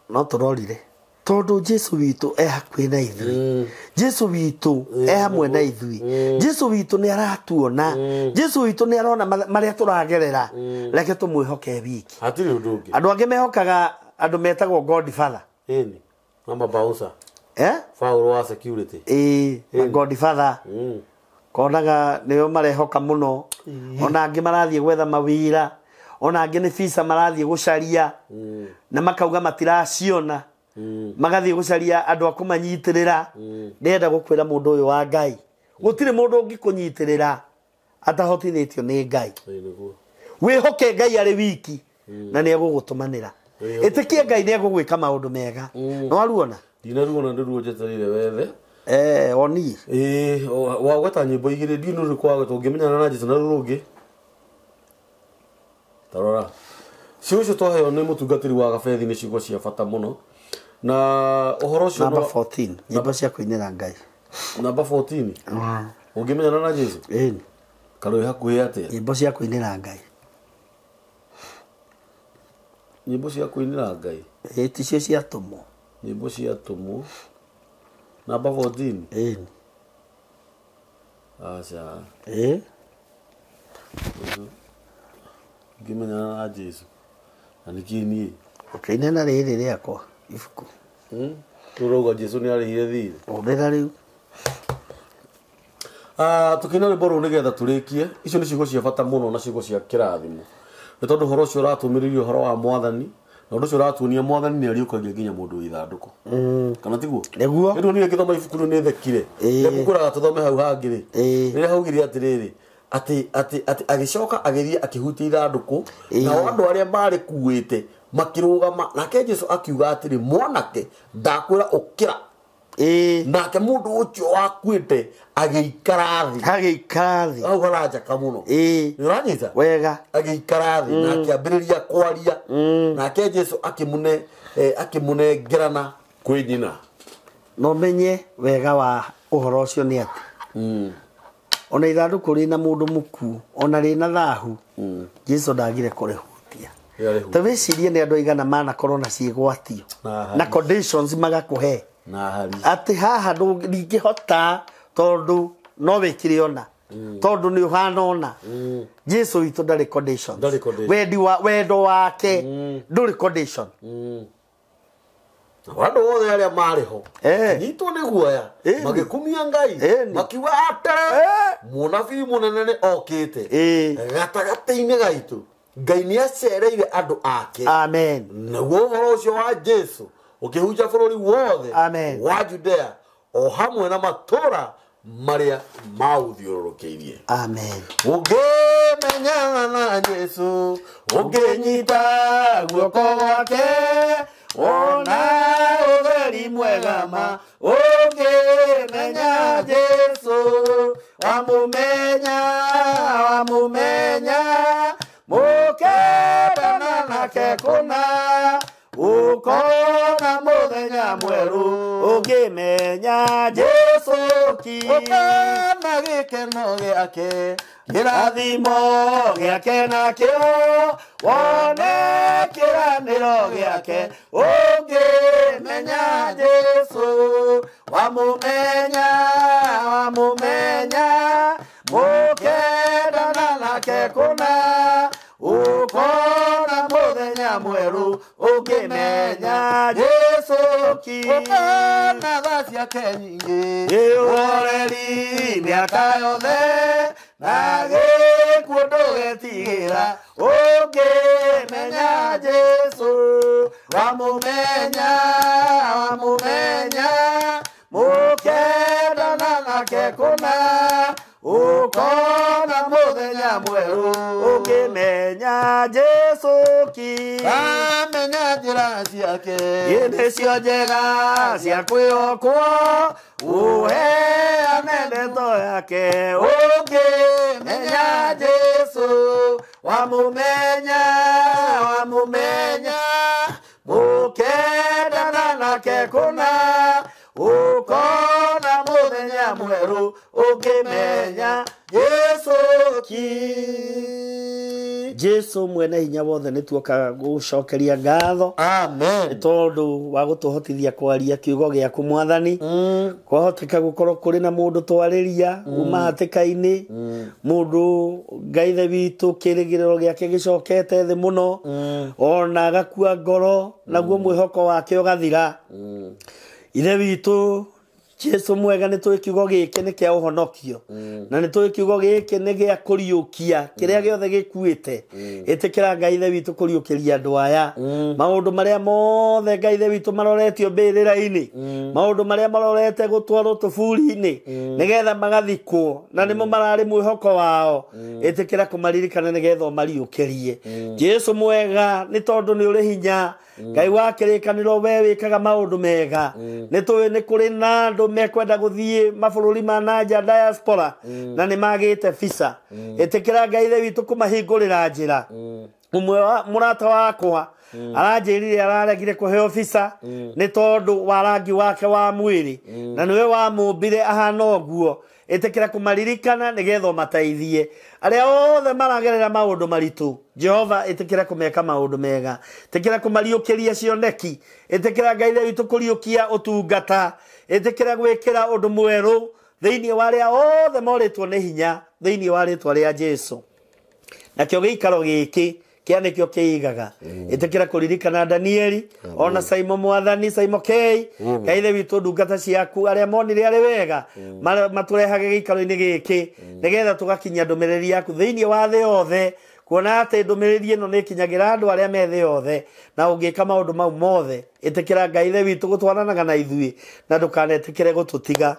Speaker 2: No tũrorire tondũ Jesu witũ e hakuhĩ na ithuĩ, Jesu witũ e hamwe na ithuĩ, Jesu witũ nĩ aratuona, Jesu witũ nĩ arona marĩa tũragerera. Reke tũmwĩhoke wiki.
Speaker 1: Hatirĩ ũndũ ũngĩ.
Speaker 2: Andũ angĩ mehokaga andũ metagwo Godfather.
Speaker 1: Ĩni. Na mabouncer. Faũrũ wa security.
Speaker 2: Ĩĩ, Godfather. Konaga nĩo marehoka mũno. Ona angĩ marathiĩ gwetha mawĩra, ona angĩ nĩ visa marathiĩ gũcaria, na makauga matiraciona, magathiĩ gũcaria andũ a kũmanyitĩrĩra. Ndĩrenda gũkwĩra mũndũ ũyũ wa Ngai, gũtirĩ mũndũ ũngĩkũnyitĩrĩra atahotithĩtio nĩ Ngai. Wĩhoke Ngai arĩ wiki na nĩ egũgũtũmanĩra. Ĩtĩkie Ngai nĩ egũgwĩka maũndũ mega. No waruona?
Speaker 1: Ndinaruona, ndĩruo njetereire wethe.
Speaker 2: Oni.
Speaker 1: Wagweta nyĩmbo igĩrĩ ndiũ nĩ ũrĩkũ wagweta ũngĩmenyana na Jesu na rũrũ rũngĩ. Tarora. Ciugo icio twaheo nĩ mũtungatĩri wa Gabethi nĩ ciugo cia bata mũno. Na ũhoro ũcio
Speaker 2: namba 14, nyĩmbo cia kũinĩra Ngai.
Speaker 1: Namba 14. Ũngĩmenyana na Jesu?
Speaker 2: Ĩni.
Speaker 1: Karũĩ hakuhĩ atĩa?
Speaker 2: Nyĩmbo cia kũinĩra Ngai.
Speaker 1: Nyĩmbo cia kũinĩra Ngai.
Speaker 2: Ĩĩ, ticio cia tũmwo.
Speaker 1: Nyĩmbo cia tũmwo. Namba 14.
Speaker 2: Ĩni.
Speaker 1: Aca.
Speaker 2: Ĩĩ.
Speaker 1: Ngĩmenyana na Jesu. Na nĩkĩ niĩ?
Speaker 2: Ũkĩine na rĩrĩ rĩakwa ibuku.
Speaker 1: Tũrauga Jesu nĩ arĩhire thirĩ.
Speaker 2: Ũrĩra rĩu.
Speaker 1: Tũkĩina rwĩmbo rũu nĩgetha tũrĩkie. Icio nĩ ciugo cia bata mũno na ciugo cia kĩrathimo. Nĩ tondũ ũhoro ũcio ũratũmĩrĩria ũhoro wa Mwathani, na ũndũ ũcio ũratuonia Mwathani nĩ ariũkagia nginya mũndũ wĩ ithandũkũ. Kana tiguo?
Speaker 2: Nĩguo.
Speaker 1: Rĩu niĩ ngĩthoma ibuku rĩu nĩ thekire. Ngũraga tũthome hau hangĩ rĩ. Rĩrĩa haugire atĩrĩrĩ, atĩ atĩ atĩ agĩcoka agĩthiĩ akĩhutia ithandũkũ, nao andũ arĩa marĩ kuĩte makĩrũgama, nake Jesu akiuga atĩrĩ, mwanake ndakwĩra ũkĩra. Nake mũndũ ũcio wakuĩte agĩikara thĩ.
Speaker 2: Agĩikara thĩ.
Speaker 1: Hau haranjaka mũno.
Speaker 2: Nĩ
Speaker 1: ũranyita?
Speaker 2: Wega.
Speaker 1: Agĩikara thĩ na akĩambĩrĩria kwaria. Nake Jesu akĩmũnengerana kwĩ nyina.
Speaker 2: No menye wega wa ũhoro ũcio nĩ atĩ ona ithandũkũ rĩna mũndũ mũkuũ ona rĩna thahu, Jesu ndagire kũrĩhutia. Ta wĩcirie nĩ andũ aigana manakorwo na ciĩgwatio na conditions magakũhe atĩ haha ndingĩhota tondũ no wĩkire ona tondũ nĩ ũhana ona. Jesu witũ ndarĩ conditions. Wendi wa wendo wake ndũrĩ condition.
Speaker 1: Andũ othe arĩa marĩ ho nyitwo nĩ guoya magĩkumia Ngai makiuga atĩrĩ mũnabii mũnene nĩ okĩte gatagatĩ-inĩ gaitũ. Ngai nĩ acereire andũ ake.
Speaker 2: Amen.
Speaker 1: Naguo ũhoro ũcio wa Jesu ũkĩhunja bũrũri wothe wa Judea o hamwe na matũũra marĩa maũthiũrũrũkĩirie.
Speaker 2: Amen.
Speaker 1: Ũngĩmenyana na Jesu, ũngĩnyita guoko gwake, ona ũtheri mwega ma, ũngĩmenya Jesu, wamũmenya, wamũmenya, mũkendana nake kũna, ũkona mũthenya mwerũ,
Speaker 2: ũngĩmenya Jesu ki,
Speaker 1: ũkona gĩkeno gĩake,
Speaker 2: kĩrathimo gĩake nakĩo, wone kĩranĩro gĩake, ũngĩmenya Jesu, wamũmenya, wamũmenya, mũkendana nake kũna, ũkona mũthenya mwerũ, ũngĩmenya Jesu ki,
Speaker 1: ũkona tha ciake nyingĩ,
Speaker 2: ũhoreri mĩaka yothe, na gĩkuũ ndũgetigĩra, ũngĩmenya Jesu, wamũmenya, wamũmenya, mũkendana nake kũna, ũkona mũthenya mwerũ, ũngĩmenya Jesu ki,
Speaker 1: amenya njĩra ciake,
Speaker 2: nĩcio njega cia kwĩhokwo, ũheane ndeto yake, ũngĩmenya Jesu, wamũmenya, wamũmenya, mũkendana nake kũna, ũkona mũthenya mwerũ, ũngĩmenya Jesu ki. Jesu mwene hinya wothe nĩ tuoka gũcokeria ngatho.
Speaker 1: Amen.
Speaker 2: Nĩ tondũ wa gũtũhotithia kwaria kiugo gĩaku mwathani. Kwahoteka gũkorwo kũrĩ na mũndũ twarĩria uma hatĩka-inĩ, mũndũ Ngai ithe witũ kĩrĩgĩrĩro gĩake gĩcokete thĩ mũno, ona agakua ngoro naguo mwĩhoko wake ũgathira. Ithe witũ Jesu mwega nĩ tũĩ kiugo gĩkĩ nĩ kĩa ũhonokio, na nĩ tũĩ kiugo gĩkĩ nĩ gĩa kũriũkia kĩrĩa gĩothe gĩkuĩte. Ĩtĩkĩra Ngai ithe witũ kũriũkĩria andũ aya maũndũ marĩa mothe Ngai ithe witũ maroretio mbĩrĩra-inĩ, maũndũ marĩa marorete gũtwarwo tũburi-inĩ nĩgetha magathikwo, na nĩmo mararĩ mwĩhoko wao. Ĩtĩkĩra kũmaririkana nĩgetha ũmariũkĩrie. Jesu mwega nĩ tondũ nĩ ũrĩ hinya, Ngai wa kĩrĩkanĩro we wĩkaga maũndũ mega. Nĩ tũĩ nĩ kũrĩ na andũ mekwenda gũthiĩ mabũrũri ma nanja diaspora, na nĩ magĩte visa. Ĩtĩkĩra Ngai ithe witũ kũmahingũrĩra njĩra. Ũmwe wa mũrata wakwa aranjĩrire araregire kũheo visa nĩ tondũ wa rangi wake wa mwĩrĩ, na nĩwe wamũmbire ahana ũguo. Ĩtĩkĩra kũmaririkana nĩgetha ũmateithie. Arĩa othe maragerera maũndũ maritũ, Jehova ĩtĩkĩra kũmeka maũndũ mega, ĩtĩkĩra kũmariũkĩria cioneki, ĩtĩkĩra Ngai ithe witũ kũriũkia ũtungata, ĩtĩkĩra gwĩkĩra ũndũ mwerũ thĩinĩ wa arĩa othe morĩtwo nĩ hinya thĩinĩ wa rĩtwa rĩa Jesu. Nakĩo gĩikaro gĩkĩ kĩa nĩkĩo kĩigaga. Ĩtĩkĩra kũririkana Danieli ona Simon mwathani, Simon K, Ngai ithe witũ ndungata ciaku arĩa monire arĩ wega matũrehage gĩikaro-inĩ gĩkĩ nĩgetha tũgakinyia ndũmĩrĩri yaku thĩinĩ wa thĩ yothe, kuona atĩ ndũmĩrĩri ĩno nĩ ĩkinyagĩra andũ arĩa me thĩ yothe. Na ũngĩka maũndũ mau mothe, ĩtĩkĩra Ngai ithe witũ gũtwaranaga na ithuĩ, na ndũkanetĩkĩre gũtũtiga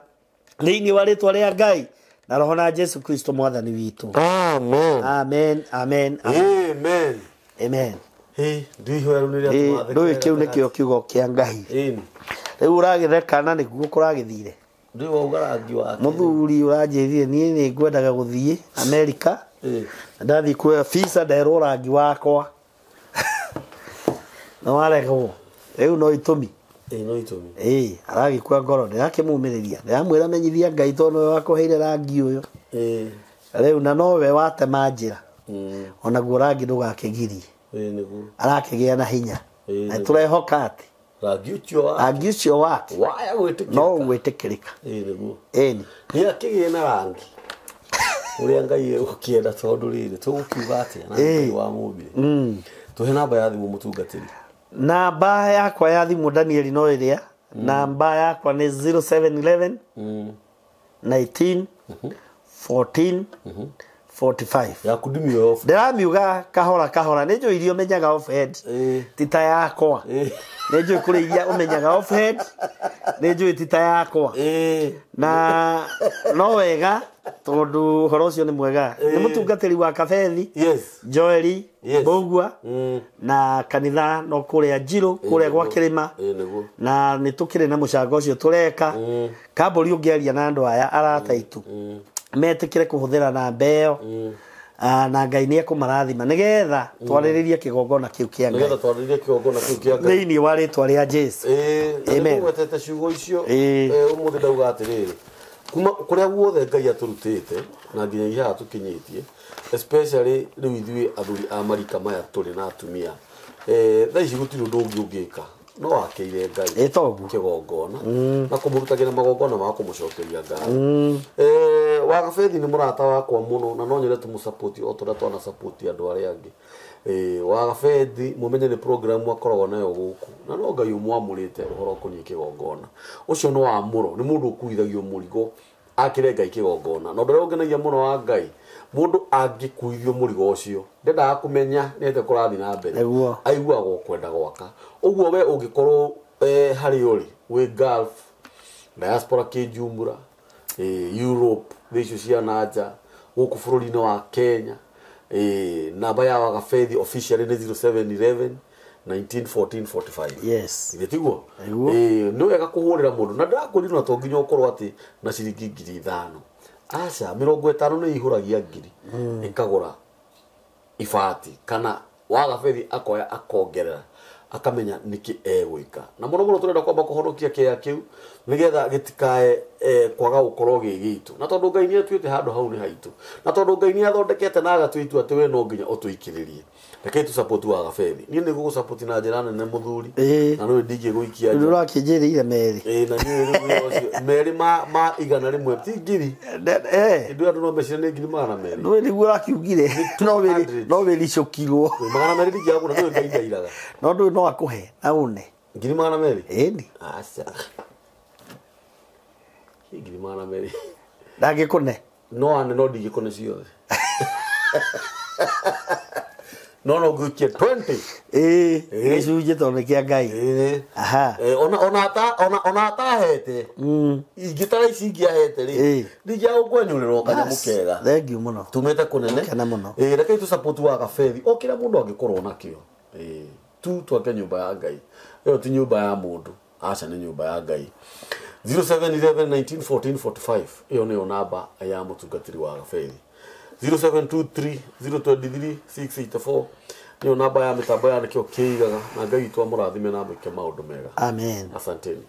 Speaker 2: thĩinĩ wa rĩtwa rĩa Ngai na Roho na Jesu Kristo mwathani witũ.
Speaker 1: Amen.
Speaker 2: Amen. Amen. Amen.
Speaker 1: Amen.
Speaker 2: Amen.
Speaker 1: Hey, ndũĩ kĩu nĩkĩo
Speaker 2: kiugo kĩa Ngai. Rĩu ũragĩtheka na nĩguo kũragĩthire.
Speaker 1: Rĩu wauga rangi wake.
Speaker 2: Mũthuri ũranjĩrire niĩ nĩ ngwendaga gũthiĩ Amerika.
Speaker 1: Ĩĩ.
Speaker 2: Na ndathiĩ kuoya visa nderwo rangi wakwa. Na waregwo. Rĩu no itũmi.
Speaker 1: Ĩĩ no itũmi.
Speaker 2: Ĩĩ, aragĩkua ngoro ndĩrakĩmũmĩrĩria. Ndĩramwĩra menyithia Ngai tondũ nĩwe wakũheire rangi ũyũ.
Speaker 1: Ĩĩ.
Speaker 2: Rĩu na nowe watema njĩra. Onaguo rangi ndũgakĩgirie.
Speaker 1: Ĩĩ nĩguo.
Speaker 2: Arakĩgĩa na hinya.
Speaker 1: Ĩĩ,
Speaker 2: Na
Speaker 1: nĩguo.
Speaker 2: tũrehoka atĩ
Speaker 1: Rangi ũcio wa
Speaker 2: rangi ũcio wake
Speaker 1: waya gwĩtĩkĩrĩka.
Speaker 2: no gwĩtĩkĩrĩka.
Speaker 1: Ĩĩ nĩguo.
Speaker 2: Ĩni.
Speaker 1: Nĩ akĩgĩe na rangi ũrĩa Ngai egũkĩenda tondũ rĩrĩ tũgũkiuga atĩa na
Speaker 2: Ĩĩ.
Speaker 1: Ngai wa mũmbire. Tũhe namba ya thimũ mũtungatĩri.
Speaker 2: Namba yakwa ya thimũ Danieli no ĩrĩa. Namba yakwa nĩ 0711 19 14 45.
Speaker 1: Yaku ndimĩoe off.
Speaker 2: Ndĩramiuga kahora kahora nĩ njũĩ iria ũmenyaga off head.
Speaker 1: Ĩĩ.
Speaker 2: Ti ta yakwa.
Speaker 1: Ĩĩ.
Speaker 2: Nĩ njũĩ kũrĩ iria ũmenyaga off head. Nĩ njũĩ ti ta yakwa.
Speaker 1: Ĩĩ.
Speaker 2: Na no wega tondũ ũhoro ũcio nĩ mwega. Nĩ mũtungatĩri wa Kabethi.
Speaker 1: Yes.
Speaker 2: Joeli
Speaker 1: Yes.
Speaker 2: Mbũgua na kanitha no kũrĩa Njirũ kũrĩa gwa Kĩrĩma.
Speaker 1: Ĩĩ nĩguo.
Speaker 2: Na nĩ tũkĩrĩ na mũcango ũcio tũreka. Kambũri ũngĩaria na andũ aya arata aitũ metĩkĩre kũhũthĩra namba ĩyo. Na Ngai nĩ ekũmarathima nĩgetha twarĩrĩrie kĩgongona kĩu kĩa Ngai
Speaker 1: Nĩgetha twarĩrĩrie kĩgongona kĩu kĩa Ngai.
Speaker 2: thĩinĩ wa rĩtwa rĩa Jesu.
Speaker 1: Ĩĩ,
Speaker 2: Amen.
Speaker 1: nĩgwetete ciugo icio.
Speaker 2: Ĩĩ.
Speaker 1: Ũmũthĩ ndauga atĩrĩrĩ kuma kũrĩa guothe Ngai atũrutĩte na nginyagia haha tũkinyĩtie especially rĩu ithuĩ athuri a marika maya tũrĩ na atumia thaa ici gũtirĩ ũndũ ũngĩ ũngĩka no wakĩire Ngai
Speaker 2: Ĩĩ toguo.
Speaker 1: kĩgongona na kũmũrutagĩra magongona ma kũmũcokeria ngatho. Wagabethi nĩ mũrata wakwa mũno na no nyende tũmũsupport o ta ũrĩa twana support andũ arĩa angĩ. Wagabethi mũmenye nĩ program akoragwo nayo gũkũ na no Ngai ũmwamũrĩte ũhoro ũkoniĩ kĩgongona ũcio nĩ wamũro nĩ mũndũ ũkuithagio mũrigo akĩre Ngai kĩgongona na ũndũ ũrĩa ũngenagia mũno wa Ngai mũndũ angĩkuithio mũrigo ũcio ndendaga kũmenya nĩ atĩa kũrathiĩ na mbere
Speaker 2: Nĩguo.
Speaker 1: aiguaga kwenda gwaka ũguo we ũngĩkorwo harĩ ũrĩ wĩ Gulf diaspora kĩnjumura Europe thĩ icio cia na nja gũkũ bũrũri-inĩ wa Kenya namba ya Wagabethi officially nĩ 0711 19 14 45.
Speaker 2: Yes.
Speaker 1: Githĩ tiguo?
Speaker 2: Nĩguo.
Speaker 1: Ĩĩ, nĩ wega kũhũrĩra mũndũ na ndĩrakwĩrire ona to nginya ũkorwo atĩ na ciringi 5,000 aca 50 nĩ ihũragia ngiri ĩkagũra ibati kana Wagabethi akoya akongerera akamenya nĩkĩ egwĩka na mũno mũno tũrenda kwamba kũhonokia kĩea kĩu nĩgetha gĩtikae kwaga gũkorwo gĩ gitũ na tondũ Ngai nĩatuĩte handũ hau nĩ haitũ na tondũ Ngai nĩathondekete na agatua itua atĩ we no nginya ũtũikĩrĩrie rekei tũ support Wagabethi niĩ nĩ ngũgũ na njĩra nene mũthuri
Speaker 2: Ĩĩ.
Speaker 1: na nĩwe ndingĩgũikia
Speaker 2: Rĩu
Speaker 1: nja
Speaker 2: ũrakĩnjĩrĩire merĩ.
Speaker 1: Ĩĩ, na nĩũĩ rĩu wĩra ũcio merĩ ma 100 ti ngiri
Speaker 2: Eh.
Speaker 1: hĩndĩ ĩyo andũ no mecirie nĩ 200,000.
Speaker 2: Ndũĩ nĩguo ũrakiugire
Speaker 1: 200.
Speaker 2: no wĩricũkirwo.
Speaker 1: 200 ndingĩagũra nĩwe Ngai ndairaga.
Speaker 2: No ndũĩ no akũhe na une.
Speaker 1: 200,000?
Speaker 2: Ĩni.
Speaker 1: Aca. 200,000.
Speaker 2: Ndangĩkũne.
Speaker 1: No ane no ndingĩkũne ciothe. No ngũikie 20.
Speaker 2: Ĩĩ,
Speaker 1: Ĩĩ.
Speaker 2: gĩcunjĩ tondũ nĩ kĩa Ngai.
Speaker 1: Ĩĩ.
Speaker 2: Aha.
Speaker 1: Ona atahete ingĩtara ici ingĩahete rĩ
Speaker 2: Ĩĩ.
Speaker 1: ndingĩagũkwenyũrĩra o kanyamũ kega.
Speaker 2: Thank you mũno.
Speaker 1: Tumĩte kũnene.
Speaker 2: Kena mũno.
Speaker 1: Ĩĩ, rekei tũ support Wagabethi o kĩrĩa mũndũ angĩkorwo nakĩo. Ĩĩ, tu twake nyũmba ya Ngai ĩyo ti nyũmba ya mũndũ aca nĩ nyũmba ya Ngai. 0711 19 14 45 ĩyo nĩyo namba ya mũtungatĩri wa Wagabethi. 0723 023 684 nĩyo namba ya mĩtambo ya nĩkĩo kĩigaga na Ngai witũ amũrathime na amwĩke maũndũ mega.
Speaker 2: Amen.
Speaker 1: Asanteni.